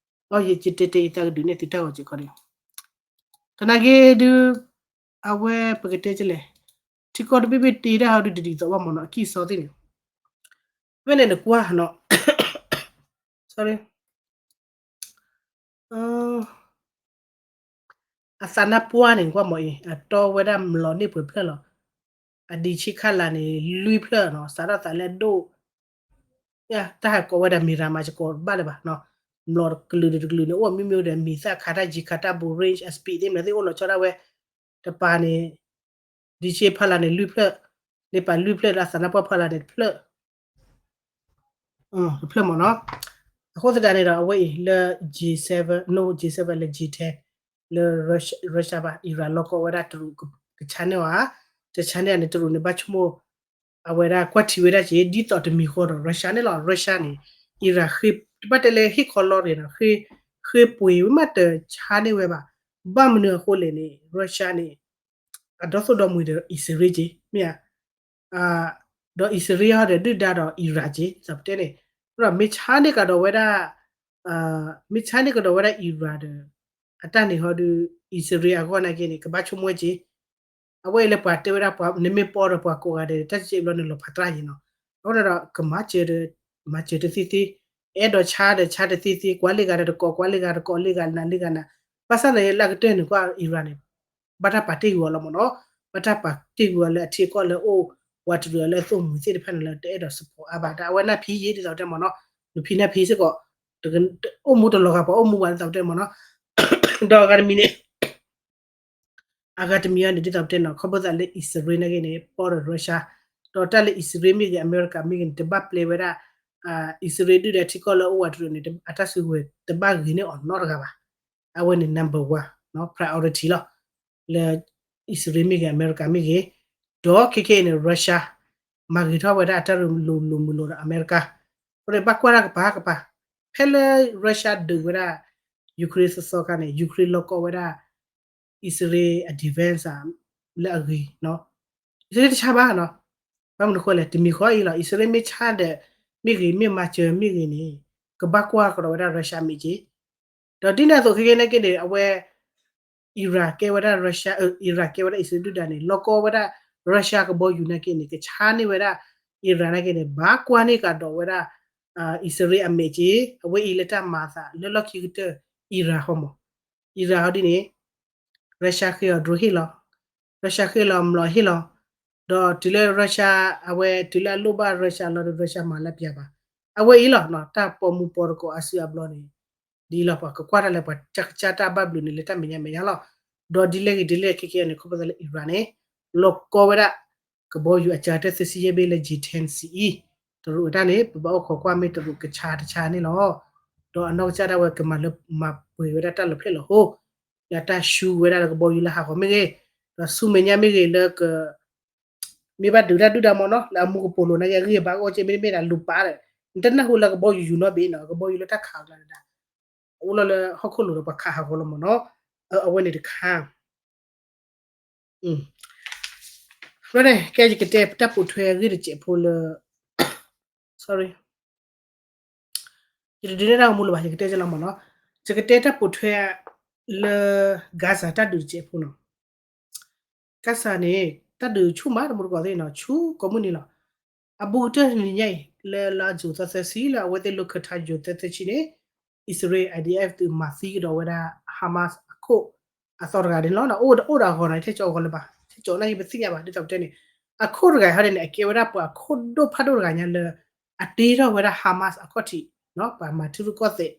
ါ, ဒီးယတဲတဲအသးကဒုးနဲၣ်သုတၢ်ဂီၤစ့ၢ်ကီးန့ၣ်, သနာ်က့ဒုး အဝဲပကတဲကလဲၣ်, ထံကီၢ်တဘ့ၣ်ဘ့ၣ်တ့ဒၣ်ဟီဒုးဒ်သိးဘၣ်မ့ၢ်နီၤ အကံၢ်စီသ့ၣ်န့ၣ်, ဖဲန့ၣ်နကွၢ်နီၤ sorry အသးနါပှၢ်န့ၣ် ကွၢ်မ့ၢ်အံၤ အတီဝဲဒၣ်မျိာ်န့ၢ်ပှဲၤဖျၢၣ်လီၤ. အဒံးဆံခါလာ်န့ၣ် လွံၢ်ဖျၢၣ်နီၤ, စးထီၣ်သးလၢအဒိၣ်, တၢ်ဟးကိးဝဲဒၣ်မံၤရၤမး ယကိးဘၣ်လၢၤဘၣ်, မျိာ်တကလုာ်ဒီးတကလုာ်န့ၣ် အိၣ်မ့ၢ်မ့ၢ်ဒီး မံၤသၣ်ခးတၢ် ယံၤခးတၢ် ဘိးရ့ၣ် အစပံးသ့ၣ်မနုၤသ့ၣ်အိၣ်လီၤဆီဒၣ်ဝဲ, တပၤန့ၣ် ဒံးဆံဖီလာ်န့ၣ် လွံၢ်ဖျၢၣ်, လ့ပာ်လွံၢ်ဖျၢၣ်ဒီး အသးနါပှၢ်ဖီလာ်န့ၣ် တဖျၢၣ်, တဖျၢၣ်မ့ၢ်နီၤ. အဃိသတးန့ၣ်ဒီး အဝဲအံၤလၢ G seven, no, G seven လၢ G ten, လၢ Russia ဘၣ် Iran လီၢ်ကီဝဲဒၣ်တရူးကဆါန့ၢ်အီၤဧါ, တဆါန့ၢ်ဧါန့ၣ် တရူးန့ၣ် ဘၣ်ဆိကမိၣ် အဝဲဒၣ်ကွၢ်ထံဝဲဒၣ်က့ၤ ဒ်သိးတမံၤဃီဒီး Russia န့ၣ်လီၤ. Russia န့ၣ် Iran ဃ့, တဘၣ်တဲလၢဟ့ၣ်ခီလီၤရ့ၤနီၤ, ဃ့ပှ့ၤဝဲမး တဆါန့ၢ်ဝဲဘၣ်. ဘၣ်မနုၤအဃိလဲၣ်န့ၣ် Russia န့ၣ် အဒီသိၣ်ဒီမှံၤဒီး အံၣ်စရ့လးက့ၤ မ့ၢ်ဧါ, ဒီးအံၣ်စရ့လးဟီဒီး ဒုၣ်ဒါဒီး Iran က့ၤ ဒ်သိးပတဲန့ၣ်, ဒီးမ့ၢ်ဆါန့ၢ်ကဒီးဝဲဒၣ်, မ့ၢ်ဆါန့ၢ်ကဒီးဝဲဒၣ် Iran ဒီး အတၢ်န့ၣ်ဟီဒီး အံၣ်စရ့လးအဂီၢ်နာ်က့န့ၣ် ကဘၣ်ဆိကမိၣ်က့ၤ အဝဲအံၤလၢပှၤတဲဝဲဒၣ်ပှၤ နမ့ၢ်ပီဒီးပှၤကိးဂၤဒဲး တၢ်စဲဘျီန့ၣ်လီၤဖးတြၢ်ယံၤနီၤ. အဃိန့ၣ်ဒီး ကမၤစၢၤဒီး မၤစၢၤတသ့သ့, အဲၣ်ဒိးဆါဒီးဆါတသ့သ့, ကွၢ်လံဂၤဒီးတကိး, ကွၢ်လံဂၤတကိး, လံဂၤနၤလံဂၤနၤ, ဘၣ်ဆၣ်န့ၣ်လၢအကတၢၢ်န့ၣ် ကွၢ် Iran န့ၣ် ဘၣ်တၢ်ပာ်တ့ၢ်ကွံာ်အီၤလီၤမ့ၢ်နီၤ. ဘၣ်တၢ်ပာ်တ့ၢ်ကွံာ်အီၤလၢအထံအကီၢ်လၢအိၣ် ဝးတရံးအီၤလၢအသိၣ်မှံၤသ့ၣ်တဖၣ်န့ၣ်လၢတအဲၣ်ဒိး support အါဘၣ် တၢ်အဝဲနၢ်ဖံယ့ဒ်သိးပတဲမ့ၢ်နီၤ, နဖံနၢ်ဖံစ့ၢ်ကီး, အိၣ်မူတလီၤဂာ် ပှၤအိၣ်မူဘၣ်ဒ်သိးပတဲမ့ၢ်နီၤ. ဒီးအဂၤတမံၤန့ၣ် အဂၤတမံၤအံၤန့ၣ် ဒ်သိးပတဲနီၤ ခီဖျိသးလၢအံၣ်စရ့လးနာ်က့န့ၣ် ပီဒီး Russia, ဒီးတၢ်လၢအံၣ်စရ့လးမ့ၢ်ဂ့ၤ အမဲရကၤမ့ၢ်ဂ့ၤန့ၣ် တဘၣ်ပျဲဝဲဒၣ် အံၣ်စရ့လးဒုၣ်ဒါထံကီၢ်လၢအအိၣ်ဝးတရံးန့ၣ် အတၢ်စုကဝဲၤတဘၣ်ဂ့ၤန့ၢ်အီၤနီတဂၤဘၣ်. အဝဲန့ၣ် number one priority လီၤ. လၢအံၣ်စရ့လးမ့ၢ်ဂ့ၤ အမဲရကၤမ့ၢ်ဂ့ၤ, ဒီးခဲခဲအံၤန့ၣ် Russia မၤဂ့ၤထီၣ်ဝဲဒၣ်အတၢ်ရူၤလိာ်မုာ်လိာ်ဒီးအမဲရကၤ, အဃိန့ၣ် ဘၣ်ကွၢ်တၢ်ကပၤကပၤ, ဖဲလၢ Russia ဒုးဝဲဒၣ် Ukraine သီသီခါန့ၣ် Ukraine လီၢ်ကီဝဲဒၣ် အံၣ်စရ့လးအ defense လၢအဂ့ၤ, အံၣ်စရ့လးတဆါဘၣ်နီၤ, ဘၣ်မနုၤဃိလဲၣ် တမံၤဃီအံၤလီၤ အံၣ်စရ့လးမ့ၢ်ဆါဒီး မ့ၢ်ဂ့ၤ မ့ၢ်မၤစၢၤမ့ၢ်ဂ့ၤန့ၣ် ကဘၣ်ကွၢ်ကဒီးဝဲဒၣ် Russia မ့ၢ်က့ၤ, ဒီးဒ်န့ၣ်အသိးခဲကဲနာ်က့န့ၣ် အဝဲ Iran ကဲဝဲဒၣ် Russia, Iran ကဲဝဲဒၣ်အံၣ်စရ့လးဒုၣ်ဒါန့ၣ် လီၢ်ကီဝဲဒၣ် Russia ကဘီယူၤနာ်က့န့ၣ် ကဆါန့ၢ်ဝဲဒၣ် Iran နာ်က့န့ၣ် ဘၣ်ကွၢ်န့ၢ်ကဒီးဝဲဒၣ် အံၣ်စရ့လးအမဲာ်က့ၤ, အဝဲအံၤလၢတၢ်မၤအသးလၢလီၢ်ခံကတၢၢ် Iran ဟီမး, Iran ဟီဒ်န့ၣ် Russia ဃ့အီၤ drone ဟ့ၣ်လီၤ, Russia ဃ့လီၤ မျိာ်ဟ့ၣ်လီၤ, ဒီးတုၤလၢ Russia အဝဲတုၤလၢအလိၣ်ဘၣ် Russia လီၤဒီး Russia မၤလၢပျၢၤဘၣ်, အဝဲအံၤလီၤ တၢ်ပိာ်မုၣ်ပိာ်တကိးအါစုအါဘျီန့ၣ် ဒ်လီၤ ပှၤကကွၢ်တၢ်လၢပှၤကစၢ်ကစၢ်တၢ်ဘၣ်ဘျုးန့ၣ် လၢတၢ်မဲာ်ညါမဲာ်ညါလီၤ, ဒီးဒ်လဲၣ်ဂ့ၤဒ်လဲၣ်ခဲကဲန့ၣ် ခီဖျိသးလၢ Iran န့ၣ် လီၢ်ကီဝဲဒၣ် ကဘီယူၤအစှၤတၢၢ် သၢဆံယဲၢ်ဘ့ၣ်လၢ G ten C E, တရူးအတၢ်န့ၣ် ပဘၣ်အိၣ်ခိးကွၢ်မ့ၢ်တရူးကဆါတဆါန့ၣ်လီၤ, ဒီးအနီၢ်ကစၢ်ဒၣ်ဝဲကမၤလၢမၤပှဲၤဝဲဒၣ်တၢ်လီၤဖျဲၣ်လီၤဟိ လၢတၢ်ဆူဝဲဒၣ်လၢကဘီယူၤလၢဟးဂီၤမ့ၢ်ဂ့ၤ, ဒီးဆူမဲာ်ညါမ့ၢ်ဂ့ၤလၢက မ့ၢ်ဘၣ်ဒုးတၢ်ဒုၣ်ဒါမ့ၢ်နီၤ လၢအမူကပိာ်လိၤနာ်က့ အဂံၢ်အဘါကအိၣ်က့မ့တမ့ၢ်ဒၣ်လူၤပာ်ဒီး နတနၢ်ဟူလၢကဘီယူၤယူၤနီတဘ့ၣ်နီၤ ကဘီယူၤလၢတၢ်ခးအကျါဒၣ် အိၣ်လီၤလၢဟီၣ်ခိၣ်လိၤဒီးပှၤခးဟးဂီၤလီၤမ့ၢ်နီၤ, အဝဲန့ၣ်တခါ ဖဲန့ၣ် ကဲယကတဲတၢ်ပိာ်ထွဲအဂ့ၢ်တစဲးဖိလၢ sorry ယတဒုးနဲၣ်တၢ်ဂီၤမူလၢၤဘၣ် ယကတဲကလီၤမ့ၢ်နီၤ, ယကတဲတၢ်ပိာ်ထွဲ လၢ Gaza တၢ်ဒုးတစဲးဖိနီၤ, Gaza န့ၣ် တၢ်ဒုးဆူၣ်မးတမူတကိးသ့ၣ်နီၤ ဆူကိးမုၢ်နံၤလီၤ, အဘူးကတၢၢ်တနံၤညါအံၤ လၢလါယူၤသီသၢဆံ လၢအဝဲသ့ၣ်လိာ်ခၢၣ်ထါယူၤသၢသၢဆံန့ၣ် အံၣ်စရ့လး I D F သုးမၤသံကဒီးဝဲဒၣ် Hamas အခိၣ် အသီတဂၤန့ၣ်လီၤ, အိၣ်ဒီးအဂီၢ်နီၤ ထဲကၠီအဂီၢ်လၢၤဘၣ် ထဲကၠီနာ်က့ပသ့ၣ်ညါဘၣ် ဒ်သိးပတဲန့ၣ် အခိၣ်တဂၤဟီဒ်န့ၣ် အကဲဝဲဒၣ်ပှၤခိၣ်ဒိၣ်ဖးဒိၣ်တဂၤညါလၢ အတ့ထီၣ်ဝဲဒၣ် Hamas အခီၣ်ထံး ပှၤမၤထံရူၢ်ကီၢ်သဲး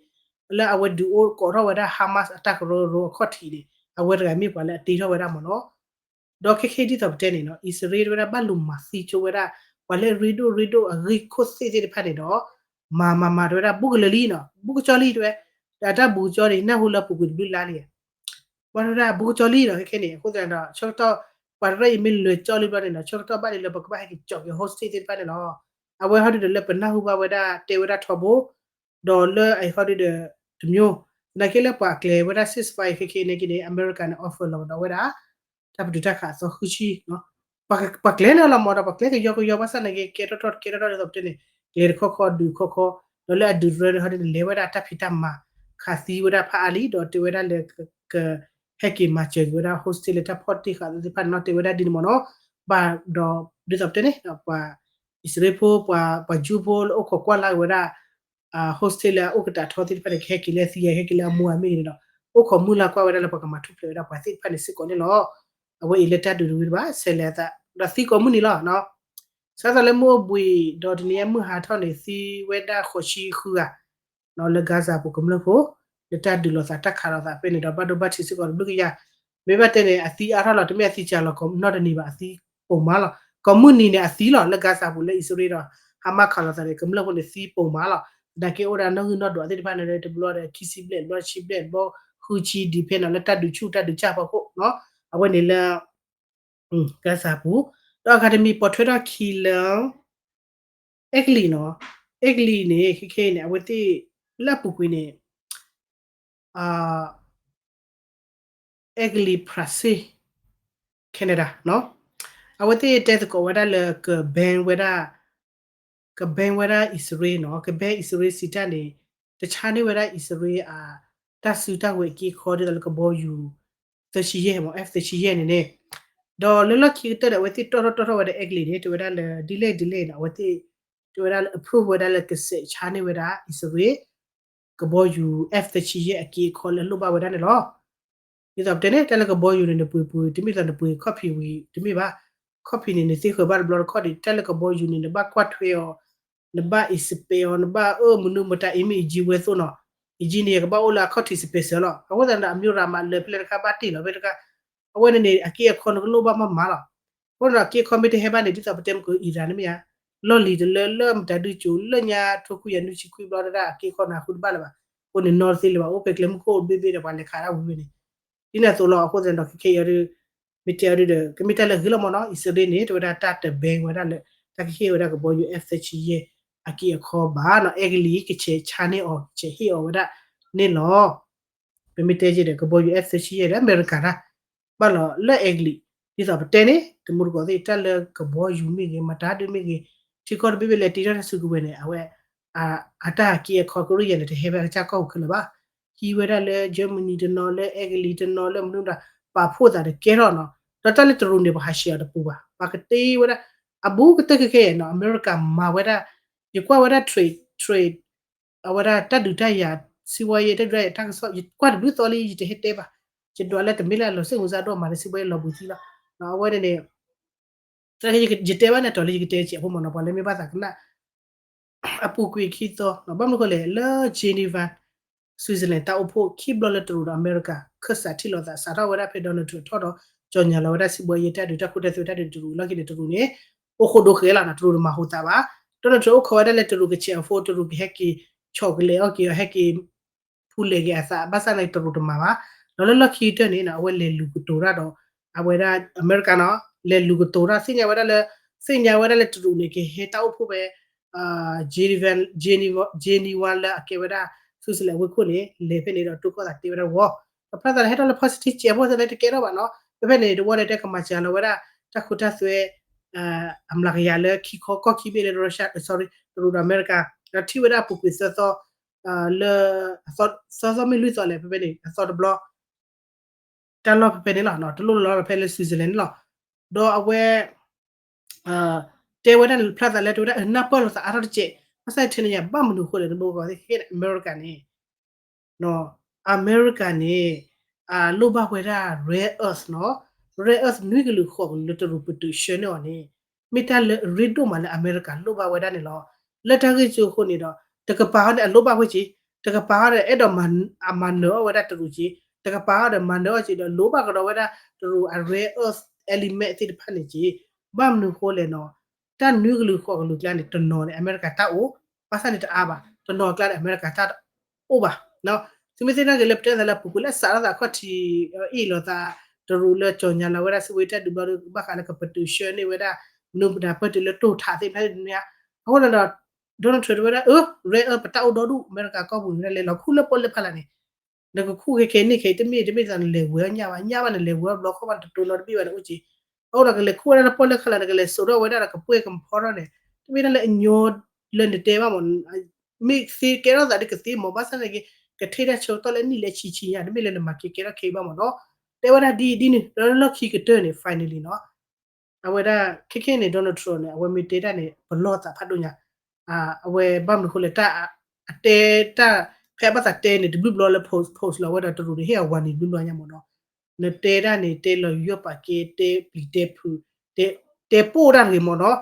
လၢအဝဲဒုးအိၣ်ကိးထီၣ်ဝဲဒၣ် Hamas အတၢ်ကရၢကရိအခီၣ်ထံးန့ၣ် အဝဲတဂၤမ့ၢ်ပှၤလၢအတ့ထီၣ်ဝဲဒၣ်မ့ၢ်နီၤ, ဒီးခဲခဲဒ်သိးပတဲန့ၣ်နီၤ အံၣ်စရ့လးဝဲဒၣ်ဘၣ်လူၤမၤသံဆိဝဲဒၣ် ပှၤလၢအရ့ဒိၣ်ရ့ဒိၣ်အဂံၢ်ခိၣ်သ့ၣ်သ့ၣ်တဖၣ်န့ၣ်ဒီး မၤမၤမၤတဝဲဒၣ်ဘူးကလၢာ်လံနီၤ ဘူးကကၠီလံတဝဲ, ဒီးအတၢ်ဘူးကကၠီန့ၣ် နၢ်ဟူလၢပူၤကွံာ်တဘျုးလါလံ ပှၤတဝဲဒၣ်ဘူးကကၠီလံဒီးခဲခဲန့ၣ် အဃိသတးဒီး ဆၢကတီၢ် ပှၤတရၢအံၤမ့ၢ်လဲၤကၠီလံဘျီန့ၣ်ဒီး ဆၢကတီၢ်ဘၣ်ဒ်လၢပကဘၣ်ဟဲက့ၤကၠီက့ၤ hostage သ့ၣ်တဖၣ်န့ၣ်လီၤ, အဝဲဟီဒုဒီးလၢပနၢ်ဟူဘၣ်ဝဲဒၣ်တဲဝဲဒၣ်ထီဘိ ဒီးလၢအဟီဒုဒီး တမျိုး သနာ်က့လၢပှၤကျဲၤဝဲဒၣ် ceasefire ခဲခဲအံၤန့ၣ်က့န့ၣ် အမဲရကၤန့ၣ် offer လီၤကဒီးဝဲဒၣ် တၢ်ပတုာ်တၢ်ခးအသီဃုဆံ ပှၤကျဲၤန့ၣ်လီၤမးဒီး ပှၤကျဲကယီကယီ ဘၣ်ဆၣ်သနာ်က့ ကဲထီၣ်ထီၣ်ကဲထီၣ်ထီၣ်ဒ်သိးပတဲန့ၣ် ကျဲၤတခီခီဒုးခီခီ ဒီးလၢအဒုးတရၢန့ၣ်ဟီဒ်န့ၣ် လဲၤဝဲဒၣ်တၢ်ဖံးတၢ်မၤ ခးသံဝဲဒၣ်ဖးအါလံ ဒီးတဲဝဲဒၣ်လၢ ကဟဲက့ၤမၤစၢၤက့ၤဝဲဒၣ် hostage လၢတၢ်ဖီၣ်တ့ၢ်ဃာ်သ့ၣ်တဖၣ်န့ၣ်လီၤ တဲဝဲဒၣ်ဒ်န့ၣ်မးနီၤ ဘၣ်ဒီးဒ်သိးပတဲန့ၣ် ပှၤအံၣ်စရ့လးဖိ ပှၤ ပှၤယူဖိလၢအိၣ်ခိးကွၢ်လၢ်က့ၤဝဲဒၣ် hostage လၢအအိၣ်ကတၢၢ်ထီသ့ၣ်တဖၣ်န့ၣ် ကဟဲက့ၤလၢအသံယၤ ဟဲက့ၤလၢအမူအမ့ၢ်ဂ့ၤန့ၣ်ဒီး အိၣ်ခိးမုၢ်လၢ်ကွၢ်ဝဲဒၣ်လၢပှၤကမၤထူၣ်ဖျဲးဝဲဒၣ်ပှၤသ့ၣ်တဖၣ်န့ၣ်စ့ၢ်ကီးန့ၣ်လီၤ. အဝဲအံၤလၢတၢ်ဒုးတဝံၤတဘၣ် ဆဲးလဲၤအသး ဒီးသံကိးမုၢ်နံၤလီၤ. စးထီၣ်လၢမုၢ်အိၣ်ဘှံး ဒီးတနံၤအံၤမုၢ်ဟါထီၣ်န့ၣ် သံဝဲဒၣ်ဃိးဆံဃုဂၤ လၢ Gaza ပူၤကမျၢၢ်ဖိ လၢတၢ်ဒုးလိာ်သးတၢ်ခးလိာ်သးဖဲန့ၣ်ဒီး ဘၣ်ဒိဘၣ်ထံးစ့ၢ်ကီးတဘျုးကယၤ မ့ၢ်ဘၣ်တဲန့ၣ် အသံအါထီၣ်လီၤ တမ့ၢ်အသံစှၤလီၤ နီတနံၤဘၣ် အသံပိာ်မးလီၤ. ကိးမုၢ်နံၤန့ၣ် အသံလီၤ လၢ Gaza ပူၤလၢအံၣ်စရ့လးဒီး Hamas ခးလိာ်သးန့ၣ် ကမျၢၢ်ဖိန့ၣ်သံပိာ်မးလီၤ. သနာ်က့အိၣ်ဒၣ်နီၣ်ဂံၢ်နီၣ်ဒွးသ့ၣ်တဖၣ်န့ၣ် တဘျီဒီး ခံဆံဘျဲၣ် တဘျီဆံဘျဲၣ် တဘျီဃုဆံ depend လၢတၢ်ဒုးဆူၣ်တၢ်ဒုးစၢ်ဖီခိၣ် အဝဲန့ၣ်လၢ Gaza ပူၤ ဒီးအဂၤတမံၤပိာ်ထွဲထီၣ်ခံလၢ အဲကလံးနီၤ အဲကလံးန့ၣ် ခဲခဲအံၤန့ၣ် အဝဲသ့ၣ် လၢအပူၤကွံာ်န့ၣ် အဲကလံး France Canada နီၤ အဝဲသ့ၣ်တဲသကိးဝဲဒၣ်လၢက ban ဝဲဒၣ် က ban ဝဲဒၣ်အံၣ်စရ့လးနီၤ က ban အံၣ်စရ့လးစံးတၢ်န့ၣ် တဆါန့ၢ်ဝဲဒၣ်အံၣ်စရ့လးအ တၢ်စုတၢ်ဝဲၤအက့အခီဒ်သိးလၢကဘီယူၤ သၢဆံယဲၢ်မး F သၢဆံယဲၢ်န့ၣ်န့ၣ် ဒီးလၢလီၢ်ခံကတၢၢ်ဒီး အဝဲသ့ၣ်တီၣ်ထီၣ်တီၣ်ထီၣ်ဝဲဒီးအဲကလံးန့ၣ် တဲဝဲဒၣ်လၢ ဒ်လဲၣ်ဒ်လဲၣ်နီၤ အဝဲသ့ၣ် တဲဝဲဒၣ်လၢ approve ဝဲဒၣ်လၢကဆဲးဆါန့ၢ်ဝဲဒၣ်အံၣ်စရ့လး ကဘီယူၤ F သၢဆံယဲၢ်အက့အခီလၢလိၣ်ဘၣ်ဝဲဒၣ်န့ၣ်လီၤ. ဒ်သိးပတဲန့ၣ် တၢ်လၢကဘီယူၤန့ၣ် နပှ့ၤပှ့ၤ တမ့ၢ်သိးနပှ့ၤခီၣ်ဖံးဝံၤ တမ့ၢ်ဘၣ်. ခီၣ်ဖံးန့ၣ် နသ့ဃၢၤဘၣ်တဘျီတခီၣ်ဒံး တၢ်လၢကဘီယူၤန့ၣ် နဘၣ်ကွၢ်ထွဲအီၤ နဘၣ် inspect အီၤ နဘၣ်အၢမနုၤမတၤအံၤမ့ၢ်အံၤ ဝဲသိးနီၤ အံၤန့ၣ် ယကဘၣ်အိၣ်လၢအခီၣ်ထံး special လီၤ. အဃိသတးဒီး အမျိုးရမ လၢဖဲလဲၣ်တခါဘၣ်တ့ၢ်လီၤ ဖဲတခါ အဝဲန့ၣ်န့ၣ် အက့အခီနကလိၣ်ဘၣ်မးမးလီၤ. အဃိန့ၣ်ဒီး အက့အခီမ့ၢ်တဟဲဘၣ်န့ၣ် ဒ်သိးပတဲမုၢ်ကီး Iran န့ၣ်မ့ၢ်ဧါ လီၢ်လံၤတလၢလၢမတၤဒုကၠိလၢညါ ထိခွံကယၤနွံဆံခွံဘျီဒၣ် အက့အခီနၤဃုတဘၣ်လၢၤဘၣ်. အဃိန့ၣ် နီတသ့လၢၤဘၣ် အိၣ်ဖဲကျဲမုၢ်ခိၣ်ဘ့ၣ်ဘ့ၣ်ဒီး ပှၤလဲၤခးဒၣ်ဝံၤဝဲန့ၣ် ဒ်န့ၣ်အသိးလီၤ. အဃိသတးဒီး ခဲခဲအံၤအီၤဒုး မ့ၢ်တဲအီၤဒုးဒီး ကမ့ၢ်တၢ်လၢဂ့ၤလီၤမးနီၤ အံၣ်စရ့လးန့ၣ် တဲဝဲဒၣ်တၢ်တ ban ဝဲဒၣ်လၢ တၢ်ကဟ့ၣ်ဝဲဒၣ်ကဘီယူၤ F သၢဆံယဲၢ် အက့အခီဘၣ်နီၤ အဲကလံးကဆဲးဆါန့ၢ်အီၤ ကဆဲးဟ့ၣ်အီၤဝဲဒၣ်န့ၣ်လီၤ. ပမ့ၢ်တဲက့ၤဒီး ကဘီယူၤ F သၢဆံယဲၢ် လၢအမဲရကၤတၢ် ဘၣ်လီၤလၢအဲကလံး ဒ်သိးပတဲန့ၣ် တမူတကိးသ့ၣ် တၢ်လၢကဘီယူၤမ့ၢ်ဂ့ၤ မတၤဒုမ့ၢ်ဂ့ၤ ထံကီၢ်တဘ့ၣ်ဘ့ၣ်လဲၤတ့ထီၣ်တၢ်စုကဝဲၤန့ၣ် အဝဲ အတၢ်က့အခီကရံၣ်ယဲၢ်န့ၣ် တဟဲဘၣ်ကစၢ်ကီၢ်ပူၤခဲလၢာ်ဘၣ်. ဟံးဝဲဒၣ်လၢ Germany တနီၤ လၢအဲကလံးတနီၤ လၢမနုၤဒၣ် ပာ်ဖှိၣ်သးတကဲထီၣ်နီၤ ဒီးတၢ်လၢတရူးန့ၣ် ပှၤဟးဆှဲးအီၤတပူၤဘၣ် ပှၤကတ့ဝဲဒၣ် အဘူးကတၢၢ်ခဲခဲအံၤနီၤ အမဲရကၤမၤဝဲဒၣ် ယကွၢ်ဝဲဒၣ် trade trade အဝဲဒၣ်တၢ်ဒုးတၢ်ယၤ စံးဝဲယဲ တၢ်ဒုးတၢ်ယၤတၢ်ကစီၣ် ယကွၢ်တဘျုးသီလံ ယတဟဲတဲဘၣ် ယဒွးလၢတမ့ၢ်လၢအလီၤစိတ်ဝင်စား ဒိၣ်မးလၢစံးဝဲယလီၤဘှံးသံလီၤ. အဝဲန့ၣ်န့ၣ် ယတဲဘၣ်န့ၣ် တီၤလၢယကတဲဆဲးဖိမးနီၤ ပှၤလၢမ့ၢ်ဘၣ်သးကနၣ် အပူၤကွံာ်ခံသီ ဘၣ်မနုၤဃိလဲၣ် လၢ Geneva Switzerland တၢ်အိၣ်ဖှိၣ်ခံဘျီလၢတရူးဒီးအမဲရကၤ ခၢၣ်စးထံၣ်လိာ်သး စးထီၣ်ဝဲဒၣ်ဖဲ Donald Trump ထီၣ်ဒီး ကြေညာလီၤဝဲဒၣ်စံးဘှီယဲတၢ်ဒုးတၢ်ခိတၢ်သွဲတၢ်ဒုးတရူး လီၢ်ခံန့ၣ် တရူးန့ၣ် အိၣ်ဃိဒိဃဲလီၤနီၤ တရူးတမၤဟိသးဘၣ် Donald Trump အိၣ်ခိးဝဲဒၣ်လၢတရူးကဆဲးအဖိ တရူးကဟဲက့ၤ ဆီၣ်ကလဲာ်အီၣ်က့ၤအီၤ ဟဲက့ၤ ဖူလဲၤက့ၤအသး ဘၣ်ဆၣ်န့ၣ်တရူးတမၤဘၣ် ဒီးလၢလီၢ်ခံကတၢၢ်န့ၣ် အဝဲလဲၤလူၤကတိၤတၢ်ဒီး အဝဲဒၣ်အမဲရကၤနီၤ လဲၤလူၤကတိၤတၢ် သ့ၣ်ညါဝဲဒၣ်လၢ သ့ၣ်ညါဝဲဒၣ်လၢတရူးန့ၣ် ကဟဲတၢ်အိၣ်ဖှိၣ်ဖဲ Geneva Geneva လၢအကဲဝဲဒၣ် Switzerland အဝ့ၢ်ခိၣ်န့ၣ် လဲၤဖဲန့ၣ်ဒီးတိၢ်ကီၢ်သးတဲဝဲဒၣ်ဝီ ဒီးဖျါသးလၢဟဲထီၣ်လၢ positive ကဲဖိသးလၢတကဲထီၣ်ဘၣ်နီၤ ဖဲဖဲန့ၣ် တဝီန့ၣ်တဲကမၤစှၤလီၤဝဲဒၣ် တၢ်ခိတၢ်သွဲ အမျးကယၤလၢခံခီကီၢ်ခံဘ့ၣ်လၢ Russia sorry တရူးဒီးအမဲရကၤ ဒီးထံၣ်ဝဲဒၣ်အပူၤကွံာ်သၢသီ လၢ သၢသီမ့ၢ်လွံၢ်သီလဲၣ် ဖဲဖဲန့ၣ် အသီတဘျီ တၢ်လီၢ်ဖဲဖဲန့ၣ်လီၤ တလိၣ်လီၤဖဲလၢ Switzerland န့ၣ်လီၤ ဒီးအဝဲ တဲဝဲဒၣ်ဖျါသးလၢ တဲဝဲဒၣ်အနၢ်ပၢၢ်လိာ်သးအါထီၣ်တက့ၢ် ဘၣ်ဆၣ်ထံန့ၣ်ယဘၣ်မနုၤအဃိလဲၣ် နဘိကီးသ့ၣ်ခဲအံၤ အမဲရကၤန့ၣ် အမဲရကၤန့ၣ် လိၣ်ဘၣ်ဝဲဒၣ် rare earth နီၤ rare earth နွံကလုာ်ဃိးကလုာ်လၢတရူးပတုာ်ဆှၢန့ၢ်အီၤန့ၣ် မ့ၢ်တၢ်လၢအရ့ဒိၣ်မးလၢအမဲရကၤလိၣ်ဘၣ်ဝဲဒၣ်န့ၣ်လီၤ. လၢတၢ်ဂ့ၢ်ကၠိအဃိန့ၣ်ဒီး တကပၤဟီန့ၣ် အလိၣ်ဘၣ်ဝဲက့ၤ တကပၤဟီန့ၣ် အဲၣ်ဒိးမၤနၢၤအီၣ်ဝဲဒၣ်တရူးက့ၤ တကပၤဟီဒီးမၤနၢၤအီၣ်က့ၤဒီး လိၣ်ဘၣ်ကဒီးဝဲဒၣ်တရူးအ rare earth element သ့ၣ်တဖၣ်န့ၣ်က့ၤ ဘၣ်မနုၤအဃိလဲၣ်နီၤ တၢ်နွံကလုာ်ဃိးကလုာ်ကျါန့ၣ် တနီၤန့ၣ် အမဲရကၤတၢ်အိၣ် ဘၣ်ဆၣ်န့ၣ်တအါဘၣ် တနီၤကျါန့ၣ် အမဲရကၤတၢ်အိၣ်ဘၣ် သုမ့ၢ်သ့ၣ်နီၣ်က့ၤလၢပတဲသးလၢအပူၤကွံာ်လၢစးထီၣ်သးခီၣ်ထံး အ့ၣ်လိာ်သး တရူးလၢ ကြေညာ လီၤဝဲဒၣ်စုဝေးတၢ်ဒုးဘျီဒီး ဘၣ်ဃးလၢကပတုာ်ဆှၢန့ၢ်ဝဲဒၣ် မနုၤပဒါပၢၢ်တုၤလၢတိၢ်ထးသ့ၣ်တဖၣ်န့ၣ် အဃိန့ၣ်ဒီး Donald Trump တဲဝဲဒၣ် အၢ rare earth ပတၢ်အိၣ်ဒီဒူၣ် အမဲရကၤကီၢ်ပူၤန့ၣ် လဲၤလီၤခူလၢပီၣ်လဲၣ်ဖးလာ်န့ၣ် နကခူၣ်ခဲခဲန့ၣ်ခဲအံၤ တမ့ၢ်တမ့ၢ်သးနလဲၤဝဲအီၣ်ညၣ်ဘၣ်, ညၣ်ဘၣ်နလဲၤဝဲအီၣ်ဘျီခီဘၣ် နတတိၤနီတဘ့ၣ်ဘၣ်န့ၣ် အိၣ်က့ၤ, အဃိဒီးကလဲၤခူၣ်ဝဲဒၣ်လၢပီၣ်လဲၣ်ခါလၢာ် နကလဲၤစိာ်ထီၣ်ဝဲဒၣ်ဒီးကပှဲၢ်ကဖီထီၣ်န့ၣ် တမ့ၢ်ဒၣ်လၢအညီလၢနတဲဘၣ်မး, မ့ၢ်သ့ကဲထီၣ်သးဒီးကသ့မး ဘၣ်ဆၣ်သနာ်က့ ကထံၣ်တၢ်ဆၢကတီၢ်လၢနံၣ်လၢဆံဆံညါ တမ့ၢ်လၢနမၤက့ၤကဲထီၣ်ခဲအံၤဘၣ်မးနီၤ, တဲဝဲဒၣ်ဒ်အံၤဒ်န့ၣ် ဒီးလၢလီၢ်ခံကတၢၢ်န့ၣ် finally နီၤ အဝဲဒၣ် ခဲခဲန့ၣ် Donald Trump န့ၣ် အဝဲမ့ၢ်တဲတၢ်န့ၣ် ပလီၢ်သးဖးဒိၣ်ညါ, အဝဲဘၣ်မနုၤဃိလဲၣ် တၢ် အတဲတၢ် ဖဲအဘၣ်သးတဲန့ၣ် တဘျုးဘျီလၢ post post လီၤဝဲဒီးတရူးန့ၣ် ဟ့ၣ်အဝၤန့ၣ်တဘျုးဘျီညါမးနီၤ, နတဲတၢ်န့ၣ် တဲလီၤယီၢ်ပာ်ကဲ တဲပျံၤတဲဖုး တဲပိၢ်တၢ်တဂ့ၤမးနီၤ,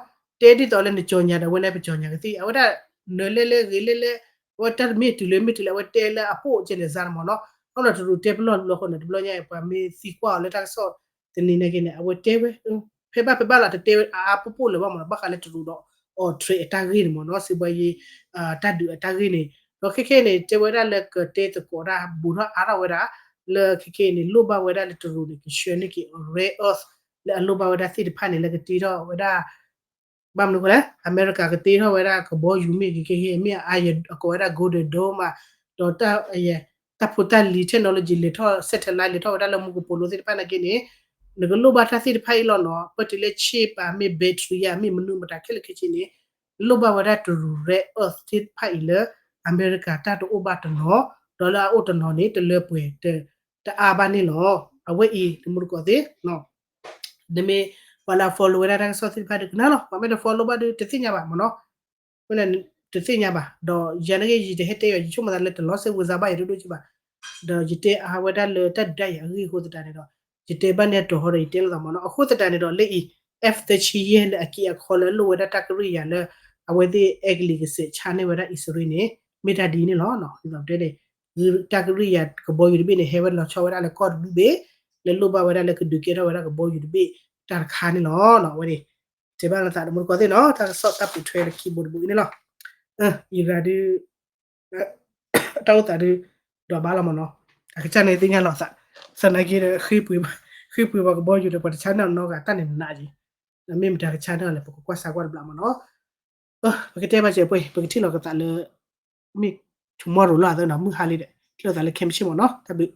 တဲဒ်သိးလၢနကၠီၤညါဒီး အဝဲန့ၣ်ပကၠီၤညါကသ့ၣ် အဝဲဒၣ် နလဲၤလဲၤဂ့ၤလဲၤလဲၤ အဝဲတၢ်တမ့ၢ်တုၤလၢမ့ၢ်တုၤလၢ အဝဲတဲလၢအပိၢ်ကဲန့ၣ်စါန့ၣ်မးနီၤ, အဃိဒီးတရူးတဲပလီၢ်တဘျီဃီန့ၣ် တဘျီညါအံၤ ပှၤမ့ၢ်သံကွၢ်အီၤလၢတၢ်ကစီၣ်တနံၤန့ၣ်က့န့ၣ် အဝဲတဲဝဲ ဖဲဘၣ်ဖဲဘၣ်လီၤ တတဲဝဲအါအါပိၢ်ပိၢ်လၢၤဘၣ်မးနီၤ, ဘၣ်ဃးလၢတရူးဒီး အီးထရ့း အတၢ်ဂ့ၢ်န့ၣ်မးနီၤ, စံးဘှါယံၤ တၢ်ဒုးအတၢ်ဂ့ၢ်န့ၣ်, ဒီးခဲခဲန့ၣ် တဲဝဲဒၣ်လၢကတဲသကိးတၢ်ဘူးထီၣ်အါထီၣ်ဝဲဒၣ် လၢခဲခဲအံၤန့ၣ် လိၣ်ဘၣ်ဝဲဒၣ်လၢတရူးန့ၣ် ကဆှၢန့ၢ်က့ၤ rare earth လၢအလိၣ်ဘၣ်ဝဲဒၣ်သ့ၣ်တဖၣ်န့ၣ် လၢကတ့ထီၣ်ဝဲဒၣ် ဘၣ်မနုၤဃိလဲၣ် အမဲရကၤကတ့ထီၣ်ဝဲဒၣ်ကဘီယူၤမ့ၢ်ဂ့ၤ ခဲခဲအံၤမ့ၢ်အါ အကိးဝဲဒၣ် Golden Dome မး, ဒီး တၢ်ဖိတၢ်လံၤ technology လဲၤထီၣ် satellite လဲၤထီၣ်ဝဲဒၣ်လၢမူကပိာ်လိၤသ့ၣ်တဖၣ်နာ်က့န့ၣ်, နကလိၣ်ဘၣ်တၢ်သ့ၣ်တဖၣ်အံၤလီၤနီၤ, ပၢၢ်တုၤလၢ chip မ့ၢ် battery မ့ၢ်မနုၤမတၤခဲလၢာ်ခဲဆ့န့ၣ်, လိၣ်ဘၣ်ဝဲဒၣ်တရူး rare earth သ့ၣ်တဖၣ်အံၤလၢ အမဲရကၤတၢ်တအိၣ်ဘၣ်တနီၤ, ဒီးလၢအအိၣ်တနီၤန့ၣ် တလၢပှဲၤ တအါဘၣ်န့ၣ်လီၤ. အဝဲအံၤ တမူတကိးသ့ၣ် နမ့ၢ်ပှၤလၢအ follow ဝဲဒၣ်တၢ်ကစီၣ်သ့ၣ်တဖၣ်ဒီးကနၣ်လီၤ, ပှၤမ့ၢ်တ follow ဘၣ်ဒီးတသ့ၣ်ညါဘၣ်မးနီၤ, တသ့ၣ်ညါဘၣ်, ဒီးယၤန့ၣ်ဂ့ၤ ယတဟဲတဲယီၤ ယဆိကမိၣ်သးလၢတလီၤစဲဝံၤစါဘၣ်ယၤဒိၣ်ဒိၣ်က့ဘၣ်, ဒီးယတဲအါဝဲဒၣ်လၢတၢ်ဒုးတၢ်ယၤအဂ့ၢ်အဃိသတးန့ၣ်ဒီး, ယတဲဘၣ်န့ၣ်တီၤဟီဒီးယတဲလိာ်သးမးနီၤ, အဃိသတးန့ၣ်ဒီးလၢအံၤ F thirty-one လၢအက့အခီလၢအလိၣ်ဝဲဒၣ်တၢ်ကရံၣ်ယၤလၢ အဝဲသ့ၣ်အဲကလံးကစဲးဆါန့ၢ်ဝဲဒၣ်အံၣ်စရ့လးန့ၣ် မ့ၢ်တၢ်ဒ်န့ၣ်လီၤ, ဒ်သိးပတဲန့ၣ် တၢ်ကရံၣ်ယၤကဘီယူၤတဘ့ၣ်န့ၣ် ဟဲဝဲလီၤဆီဝဲဒၣ်လၢကီၢ်တဘ့ၣ်ဘ့ၣ်, လၢလိၣ်ဘၣ်ဝဲဒၣ်လၢကဒုးကဲထီၣ်ဝဲဒၣ်ကဘီယူၤတဘ့ၣ်တၢ်တခါန့ၣ်လီၤ. အဝဲန့ၣ် တဲဘၣ်လၢသးတမူတကိးသ့ၣ်နီၤ, တၢ်ကစီၣ်တၢ်ပိာ်ထွဲလၢခံဘိတဘိအံၤန့ၣ်လီၤ. အံၤရၤဒုး တၢ်အိၣ်သးဒုး ဒွးဘၣ်လီၤမးနီၤ, အကစၢ်န့ၣ်သ့ၣ်ညါလီၤသး, သနာ်က့ဒီး ဃ့ပှ့ၤပှၤကဘီယူၤဒီး ပှၤတဆါန့ၢ်အီၤနီတဂၤ တၢ်န့ၣ်နးက့ၤ, မ့ၢ်မတၤကဆါန့ၢ်အီၤလဲၣ် ပကကွၢ်စၢ်ကွၢ်တဘျီမးနီၤ. ပကတဲဘၣ်စဲးပှဲၤ ပကထံၣ်လီၤကသးလၢ မ့ၢ် tomorrow လီၤသးနီၤ, မုၢ်ဟါလံဒီး ထံၣ်လိာ်သးလၢခဲမုၢ်ဆ့ၣ်မးနီၤ, တၢ်ဘျုး